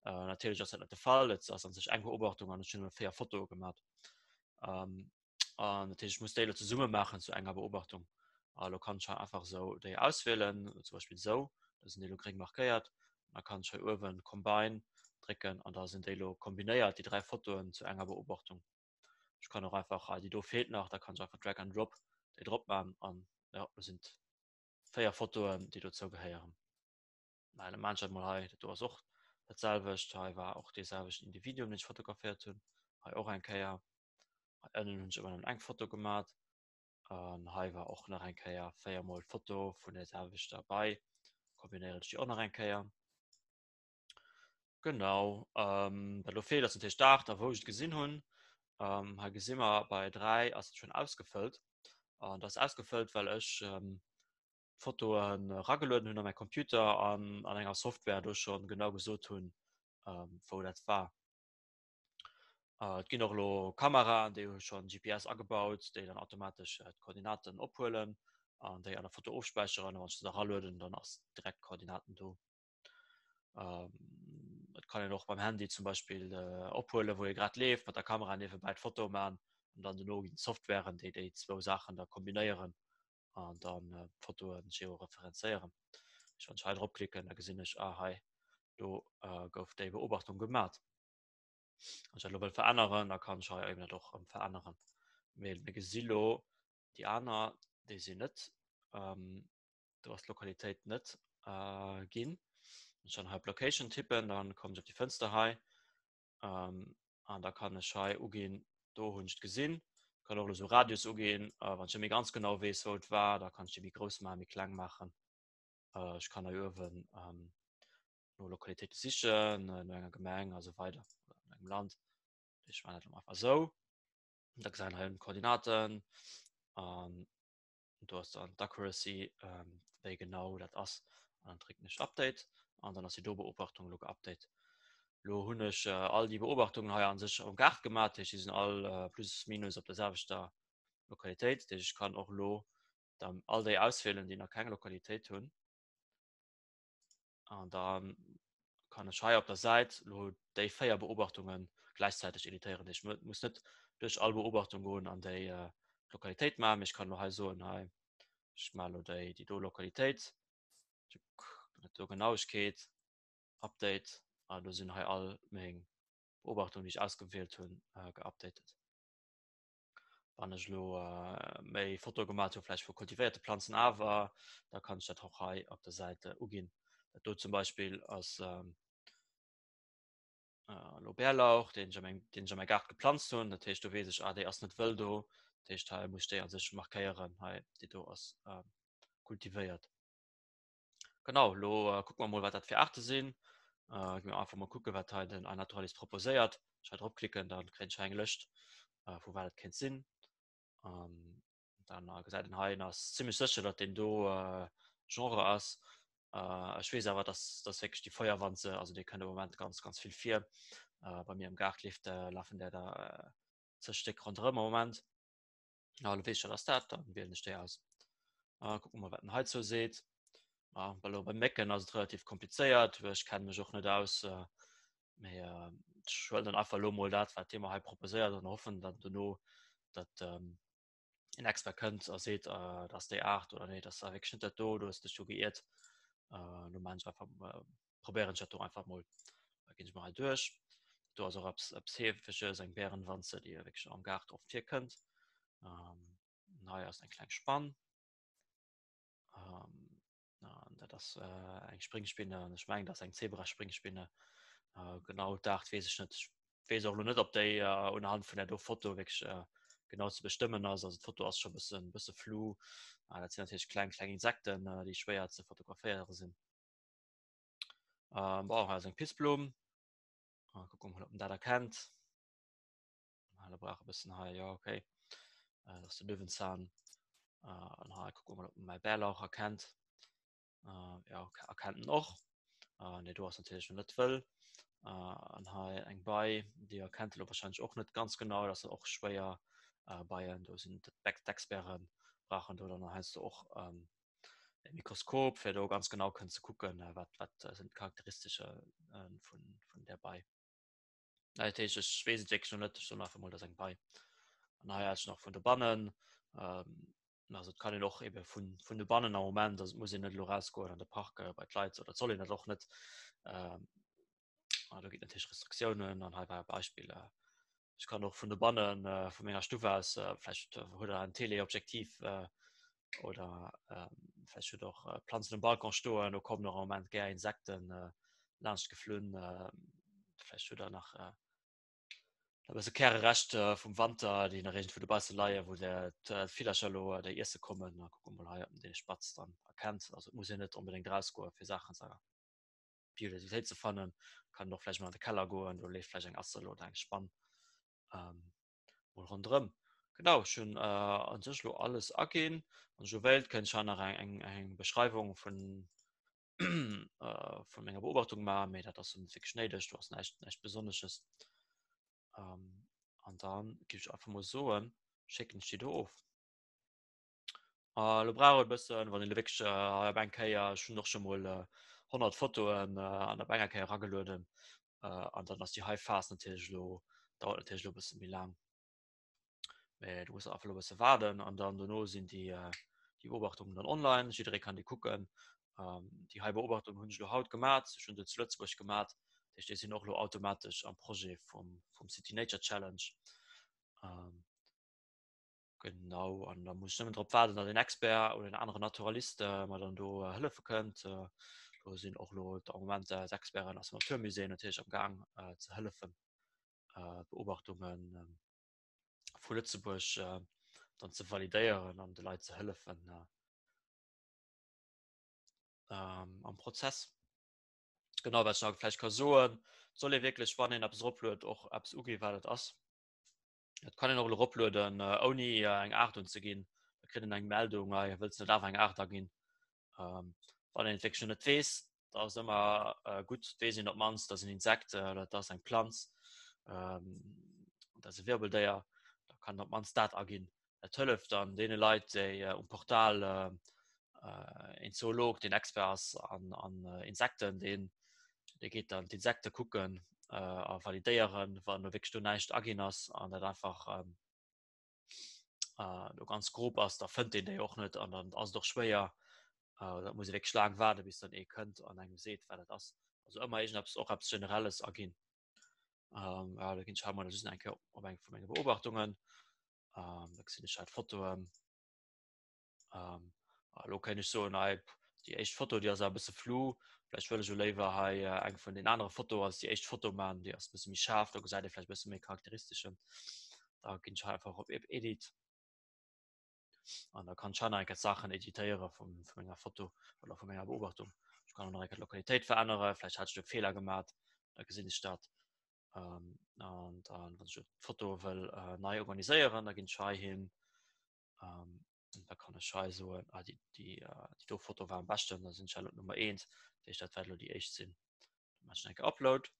Äh, natierlech ass dat net de Fall, et ass an sech eng Beobachtung an ech hunn nëmme véier Fotoe gemaach. Ähm, An dat heescht, ech muss déi elo zesumme maachen zu enger Beobachtung. A lo kann ech hei einfach esou déi auswielen, zum Beispill esou, da sinn déi elo gréng markéiert. Da kann ech hei uewen Combine drécken an da sinn déi elo kombinéiert, déi 3 Fotoen zu enger Beobachtung. Ech kann och einfach, ah, déi do feelt nach, da kann ech einfach Drag and Drop déi drop maachen an ja, do sinn 4 Fotoen, déi dozou gehéieren. Nein, da maachen ech dat mol hei. Dat do ass och dat selwecht. Hei war och dee selwechten Individuum, deen ech fotograféiert hunn. Hei och eng Kéier. Hei ënnen hunn ech ëmmer nëmmen eng Foto gemat. An hei war och nach eng Kéier véiermol d'Foto vun der selwechter Bei. Kombinéieren ech déi och nach eng Kéier. Genau. Ähm, wat elo feelt, ass natierlech d'Aart a wou ech et gesinn hunn. Ähm, hei gesi mer, bei 3 ass et schonn ausgefëllt. An dat ass ausgefëllt, well ech ähm, Fotoen eragelueden hunn a mäi Computer an an enger Software do schonn genau gesot hunn, ähm, wou dat war. Et ginn och elo Kameraen, déi hu schonn GPS agebaut, déi dann automatesch d'Koordinaten ophuelen an déi an der Foto ofspäicheren. A wann ech se da eralueden, dann ass direkt d'Koordinaten do. Et kann een och beim Handy zum Beispill ophuelen, wou ee grad leeft, mat der Kamera niewebäi d'Foto man an dann dono ginn d'Softwaren, déi déi zwou Saachen da kombinéieren an dann d'Fotoe georeferenzéieren. Ech wann ech hei drop klicken, da gesinn ech, ah hei do gouf déi Beobachtung gemat. Wann ech dat elo wëll veränneren, da kann ech hei eben dat och erëm veränneren. Mee mir gesi lo déi aner, déi sinn net, do ass d'Lokalitéit net ginn. Wann ech dann hei op Location tippen, dann kommen ech op déi Fënster hei an da kann ech hei uginn, do hunn ech et gesinn. Ech kann och elo sou Radius uginn, wann ech net méi ganz genau weess, wou et war, da kann ech déi méi grouss maachen, méi kleng maachen. Ech kann hei uewen no Lokalitéite sichen, no enger Gemeng a sou weider, oder no engem Land. Ech maachen dat elo einfach esou. Da gesäit een hei unten d'Koordinaten an do ass dann d'Accuracy, wéi genau dat ass. An dann drécken ech Update an dann ass déi do Beobachtung elo geupdate. Lo hunn ech all déi Beobachtungen hei an sech am Gaart gemaach, dat heescht, déi sinn all plus minus op der selwechter Lokalitéit. Dat heescht, ech kann och elo dann all déi auswielen, déi nach keng Lokalitéit hunn. An da kann ech hei op der Säit lo déi 4 Beobachtungen gläichzäiteg editéieren. Ech muss net duerch all Beobachtung goen an déi äh, Lokalitéit maachen. Ech kann lo hei soen, hei ech maache lo déi, déi do Lokalitéit, do Genauigkeet, Update, an do sinn hei all meng Beobachtungen, déi ech ausgewielt hunn, äh, geupdatet. Wann ech elo méi Fotoe gemat hu vläicht vu kultivéierte Planzen awer, da kann ech dat och hei op der Säit uginn. Dat do zum Beispill ass elo Bärlauch, deen ech a mengem, deen ech a mäi Gaart geplanzt hunn. Dat heescht, do weess ech, ah déi ass net wëll do. Dat heescht, hei muss ech déi a sech markéieren, hei déi do ass kultivéiert. Genau, lo kucke mer mol, wat dat fir Aarte sinn. Äh, gi mer einfach mol kucke, wat hei den iNaturalist proposéiert. Ech hei drop klicken, dann kréien ech hei eng Lëscht, äh, vu wat et kéint sinn. Ähm, dann äh, gesäit en hei, en ass zimmlech sécher, datt deen do äh, Genre ass. Äh, ech weess awer, dass dass wierklech déi Feuerwanze, also déi kënnt am Moment ganz, ganz vill vir. Äh, bei mir am Gaart leeft, äh, lafen där der äh, zeg Stéck ronderëm am Moment. Ja, lo weess ech, wat ass dat, dann wielen ech déi aus. Ah, kucken mer, wat en heizou seet. Ah, well lo bei Mécken ass et relativ komplizéiert, well ech kenne mech och net aus. Äh, mee äh, ech huelen dann einfach lo mol dat, wat dee mer hei proposéiert an hoffen dann dono, datt ähm, en Expert kënnt a seet, äh, dat ass déi Aart oder nee, dat ass wierklech net dat do, du hues dech do geiert. Äh, lo maan ech einfach äh, probéieren ech dat do einfach mol. Da ginn ech mol hei duerch. Do ass och eppes, eppes Heefeges, eng Bärenwanze, déi wierklech am Gaart oft virkënnt. Ähm, hei ass eng kleng Spann. Ähm, an dat ass äh, eng Springspinne an ech mengen, dat ass eng Zebraspringspinne. Äh, genau d'Aart weess ech net. Ech weess och elo net, ob déi äh, unhand vun der do Foto wierklech äh, genau ze bestëmmen ass. Also d'Foto ass scho bëssen, bësse flou. Äh, dat sinn natierlech kleng, kleng Insekten, äh, déi schwéier ze fotograféiere sinn. Ähm, bon, hei ass eng Pissblumm. Äh, kucken wir mal, ob man dat erkennt. Ah, da brauch e bëssen hei, ja, okay. Äh, das ist de Löwenzahn. Äh, an hei kucken wir mal, ob man mäi Bärlauch erkennt. Äh, ja, erkennt en och. Äh, nee, do ass natierlech noch net wëll. Äh, an hei eng Bei, déi erkennt elo wahrscheinlich och net ganz genau, das ass och schwéier. Äh, Beien, do sinn d'Experten brauchen do dann heiansdo och ähm, e Mikroskop, fir do ganz genau kënnen ze kucken, äh, wat, wat äh, sinn d'Charakteristike äh, vun, vun der Bei. Dat heescht, ech weess et wierklech noch net, ech soen einfach mol, dat ass eng Bei. An hei hat ech nach vun dobannen, ähm, also et kann een och ebe vun, vun dobannen am Moment, also et muss een net elo rausgoen an de Park äh, bei d'Leit, oder et soll een dat och net. Ähm, ah, do ginn natierlech Restriktiounen an hei war e Beispill. Äh, ech kann och vun dobannen äh, vu menger Stuff aus, äh, vläicht äh, huet der en Teleobjektiv äh, oder ähm, vläicht huet och äh, Planzen um Balcon stoen, do kommen och am Moment gär Insekten äh, laanscht geflunn. Äh, vläicht huet der nach äh, e bësse Kärerescht äh, vum Wanter, déi nach iergendwou dobausse leien, wou der d'Villercher elo äh, déi iesse kommen. Da kucke mer mol hei, ob en dee Spatz dann erkennt. Also et muss een net onbedéngt rausgoen, fir Saachen ze Biodiversitéit ze fannen. Kann och vläicht mol an de Keller goen, do leeft vläicht eng Assel oder eng Spann ähm, mol ronderëm. Genau, ech hunn äh, an sech lo alles aginn. Wann ech lo wéilt, kënnt ech hei nach eng, eng, eng Beschreiwung vun äh, vun menger Beobachtung maachen, mee dat ass net wierklech néideg, do ass näischt, näischt Besonnesches. Ähm. An dann gi ech einfach mol soen, schécken ech déi do of. Äh, lo brauch et e bëssen, wann een elo wierklech äh, op eng Kéier, ech hunn och scho mol äh, 100 Fotoen äh, an op enger Kéier eragelueden. Äh, an dann ass déi hei Phas natierlech elo, dauert natierlech elo e bësse méi laang. Mee du muss einfach elo e bësse waarden an dann dono sinn déi, äh, déi Beobachtungen dann online. Jidderee kann déi kucken. Ähm, déi hei Beobachtung hunn ech elo haut gemat, ech hunn se zu Lëtzebuerg gemat. Dat heescht, déi sinn och elo automatesch am Projet vum, vum City Nature Challenge. Ähm, Genau, an da muss ech nëmmen drop waarden, datt en Expert oder en aneren Naturalist äh, mer dann do äh, hëllefe kënnt. Äh, do sinn och lo am Moment äh, d'Experten aus dem Naturmusée natierlech am Gaang äh, ze hëllefen, äh, d'Beobachtungen äh, vu Lëtzebuerg äh, dann ze validéieren an de Leit ze hëllefen äh, ähm, am Prozess. Genau, wat ech nach vläicht ka soen, et soll ee wierklech, wann een eppes eropluet, och eppes uginn, wat et ass. Et kann een och eroplueden äh, ouni äh, eng Aart unzeginn. Da kritt en eng Meldung, ah, wëlls net awer eng Aart aginn. Ähm, wann een et wierklech net weess, da ass ëmmer äh, gutt, weess een op d'mannst, dat ass en Insekt äh, oder dat ass eng Planz, ähm, dat ass e Wirbeldéier, da kann op d'mannst dat aginn. Dat hëlleft dann deene Leit, déi äh, um Portal äh, äh, een Zoolog, deen Expert ass an, an äh, Insekten, deen dee geet dann d'Insekte kucken äh, a validéieren, wann do wierklech do näischt aginn ass an dat einfach ähm, äh, do ganz grob ass, da fënnt een déi och net an dann ass et och schwéier, äh, da muss ee wierklech laang waarde bis dann ee kënnt an engem seet, wat dat ass. Also ëmmer iergendeppes och eppes Generelles aginn. Ähm, ja, da ginn ech hei mol just eng Kéier op eng vu menge Beobachtungen. Ähm, da gesinn ech hei d'Fotoen. Ähm, elo kéint ech soen, ei, déi éischt Foto, déi ass awer e bësse flu. Vläicht wëll ech jo léiwer hei äh, eng vun den anere Foto als déi éischt Foto man, déi ass e bësse méi schaarf, do gesäit ee vläicht e bësse méi charakteristeschen. Da ginn ech hei einfach op Edit. An da kann ech hei nach eng Kéier d'Saachen editéiere vum, vu menger Foto oder vu menger Beobachtung. Ech kann och nach eng Kéier d'Lokalitéit verännere, vläicht hat ech do e Feeler gemat, da gesinn ech dat. Ähm, an dann, wann ech d'Foto wëll äh, nei organiséieren, da ginn ech hei hin. Ähm, da kann ech hei soen, ah, déi, déi, äh, déi do Foto war am beschten, da sinn ech hei Nummer 1, dat heescht, dat wäert elo déi éischt sinn. Da maachen ech eng Kéier Upload.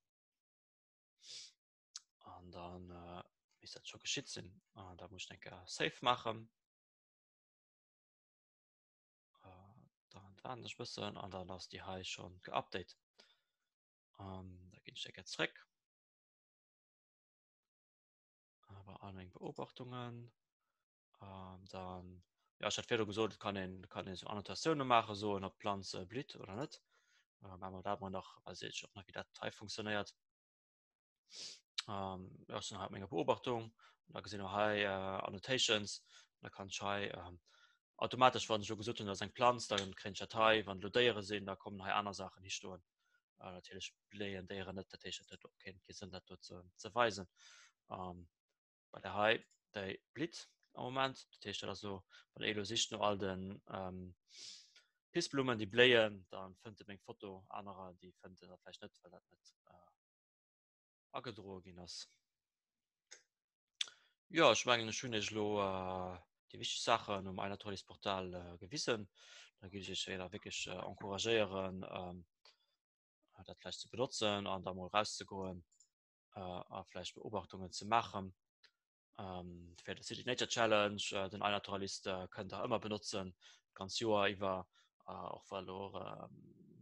An dann äh, misst dat scho geschitt sinn. An da muss ech eng Kéier Save maachen. Äh, dann waarden ech e bëssen an dann ass déi hei schon geupdate. An da ginn ech eng Kéier zréck. Awer all meng Beobachtungen. Ähm, dann, ja, ech hat virdu gesot, et kann een, kann een so Annotatioune maachen, soen, ob d'Planz äh, blitt oder net. Äh, maache mer dat mol nach, well seet ech och nach, wéi dat hei funktionéiert. Ähm, ja, ech sinn hei op menger Beobachtung. Da gesinn mer hei äh, Annotations. Da kann ech hei ähm, automatesch, wann ech elo gesot hunn, dat ass eng Planz, da kréien ech dat hei. Wann elo Déiere sinn, da kommen hei aner Saachen histoen. Äh, natierlech bléien Déieren net, dat heescht, et huet och keen, kee Sënn, dat do ze, ze weisen. Ähm, bei der hei déi blitt am Moment. Dat heescht, dat ass elo, wann ee elo sicht no all den ähm, Pissblummen, déi bléien, dann fënnt e meng Foto. Anerer, déi fënnt en da vläicht net, well dat net äh, agedroe ginn ass. Jo, ech mengen, ech hunn Iech elo äh, déi wichteg Saachen um iNaturalist-Portal äh, gewisen. Da géif ech Iech da wierklech äh, encouragéieren, ähm, dat vläicht ze benotzen an da mol rauszegoen äh, a vläicht Beobachtungen ze maachen. Ähm, fir de City Nature Challenge, äh, den iNaturalist äh, kënnt der ëmmer benotzen, ganz Joer iwwer, äh, och wa lo äh,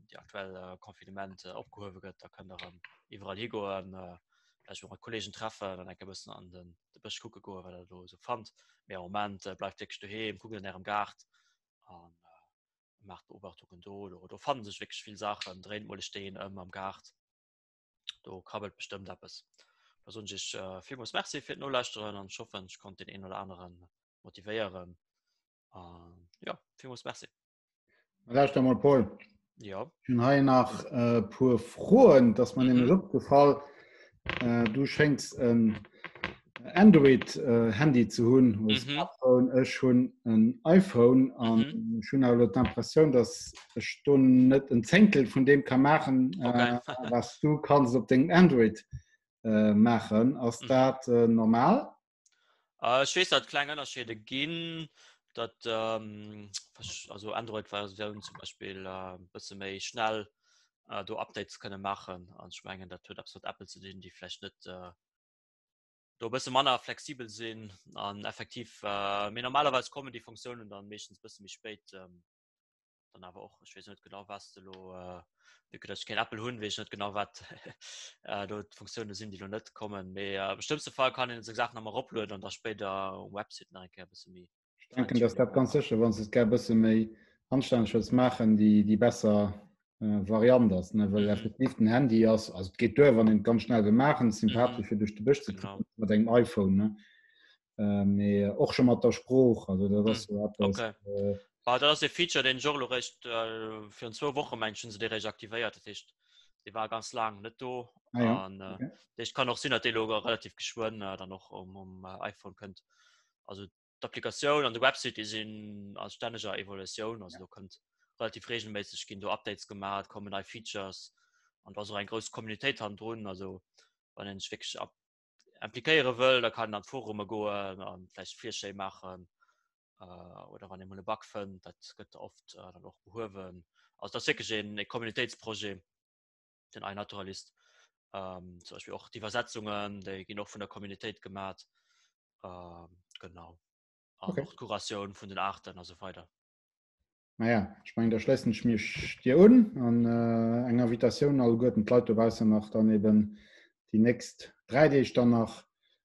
déi aktuell äh, Confinement äh, opgehuewe gëtt, da kënnt der ähm, iwwerall higoen, äh, vläicht mat Kollegen treffen an enke bëssen an den de Bësch kucke goen, wat der do esou fannt. Mee am Moment äh, bleift wierklech doheem, kuckt an ärem Gaart an äh, maacht Beobachtungen do. Do, do fannen sech wierklech vill Saachen. Dréint mol e Steen ëm am Gaart. Do krabbelt bestëmmt eppes. Da soen ech iech äh, villmools Merci fir d'Nolauschteren an ech hoffen, ech konnt deen een oder aneren motivéieren. An ja, villmools Merci. Lauschter mol Paul. Ja. Ech hunn hei nach e puer Froen, dass mer nämlech mhm. opgefall. Äh, du schéngs en Android-Handy ze hunn, mhm. Smartphone. Ech hunn en iPhone an mhm. ech hunn awer d'Impressioun, dass ech do net en Zéngtel vun deem ka maachen, okay. äh, was du kanns op dengem Android äh, maachen. Ass mhm. dat äh, normal? Äh, ech weess, datt kleng Ënnerscheede ginn, datt ähm, also Android-Versioun zum Beispill äh, bësse méi schnell äh, do Updates kënne maachen. An ech mengen, dat huet eppes mat Apple ze dinn, déi vläicht net äh, do e bësse manner flexibel sinn an effektiv äh, mee normalerweis kommen déi Funktiounen dann meeschtens bësse méi spéit ähm, dann awer och ech weess net genau was de lo äh, vu que dass ech keen Apple hunn, weess ech net genau wat äh, do d'Funktioune sinn, déi lo net kommen. Mee äh, am stëmmste Fall kann een seng Saachen nach mal eroplueden an da spéider um Website nach eng Kéier e bësse méi Ech denken, dass dat ganz sécher, wann s de et gär e bësse méi anstänneg wëlls maachen, déi, déi besser äh, Variant ass, ne? Well mhm. effektiv den Handy ass, also et geet duer, wann een et ganz schnell wëll maachen, sympathesch mhm. fir duerch de Bësch ze genau. mat engem iPhone, ne? Äh, mee och scho mat der Sprooch, also dat ass mhm. so etwas, okay. äh, ah, dat ass e Feature, den ech och lo réischt äh, virun zwou Woche mengen hunn se dee réischt aktivéiert. Dat heescht, dee war ganz laang net do. Ah, ja. An äh, okay. dat kann och sinn, datt dee lo relativ geschwënn äh, dann och um, um äh, iPhone kënnt. Also d'Applikatioun an de Website déi sinn a stänneger Evolutioun, also do kënnt relativ regelméisseg ginn do Updates gemaach, kommen nei Features an do ass och eng grouss Communitéit hannendrun, also wann een sech wierklech ab impliquéiere wëll, da kann een an d'Forume goen an vläicht Virschléi maachen äh, oder wann ee mol e Bug fënnt, dat gëtt oft äh, dann och behuewen. Also dat ass wierklech een e Communitéitsprojet. den iNaturalist. Ähm, zum Beispiel och d'Iwwersetzungen, déi ginn och vun der Communitéit gemat. Ähm, genau. An Okay. och d'Kuratioun vun den Arten a sou weider. Naja, ech mengen, da schléissen ech mech dir un an äh, eng Invitatioun alleguerten d'Leit dobaussen nach dann eben déi nächst 3 Deeg dann nach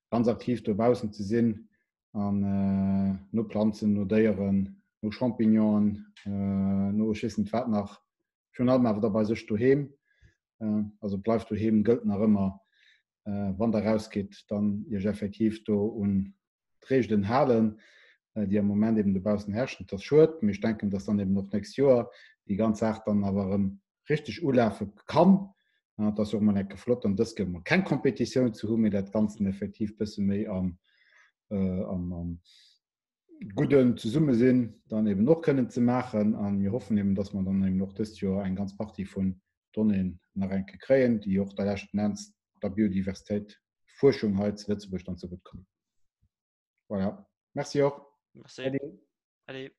ganz aktiv dobaussen ze sinn an äh, no Planzen, no Déieren, no Champignonen, äh, no ech weess net wat nach Virun allem awer da bei sech doheem. Also bleift doheem gëllt nach ëmmer. Wann der rausgitt, dann iech effektiv do un d'Reegelen halen, déi am Moment eben dobaussen herrschen. Et ass schued, mee ech denken, dass dann eben och d'nächst Joer déi ganz Saach dann awer erëm richteg ulafe kann. Et ass jo och mol enke flott, dann dës Kéier mol keng Competitioun ze hunn, mee dat Ganzen effektiv bësse méi am, am, gudden Zesummesinn dann eben och kënnen ze maachen. A mir hoffen eben, dass mer dann eben och dëst Joer eng ganz Partie vun Donnéeën nach eng Kéier kréien, déi och da leschten Enns der Biodiversitéit-Fuerschung hei zu Lëtzebuerg dann zegutt kommen. Voilà. Merci och. Merci. Äddi. Äddi.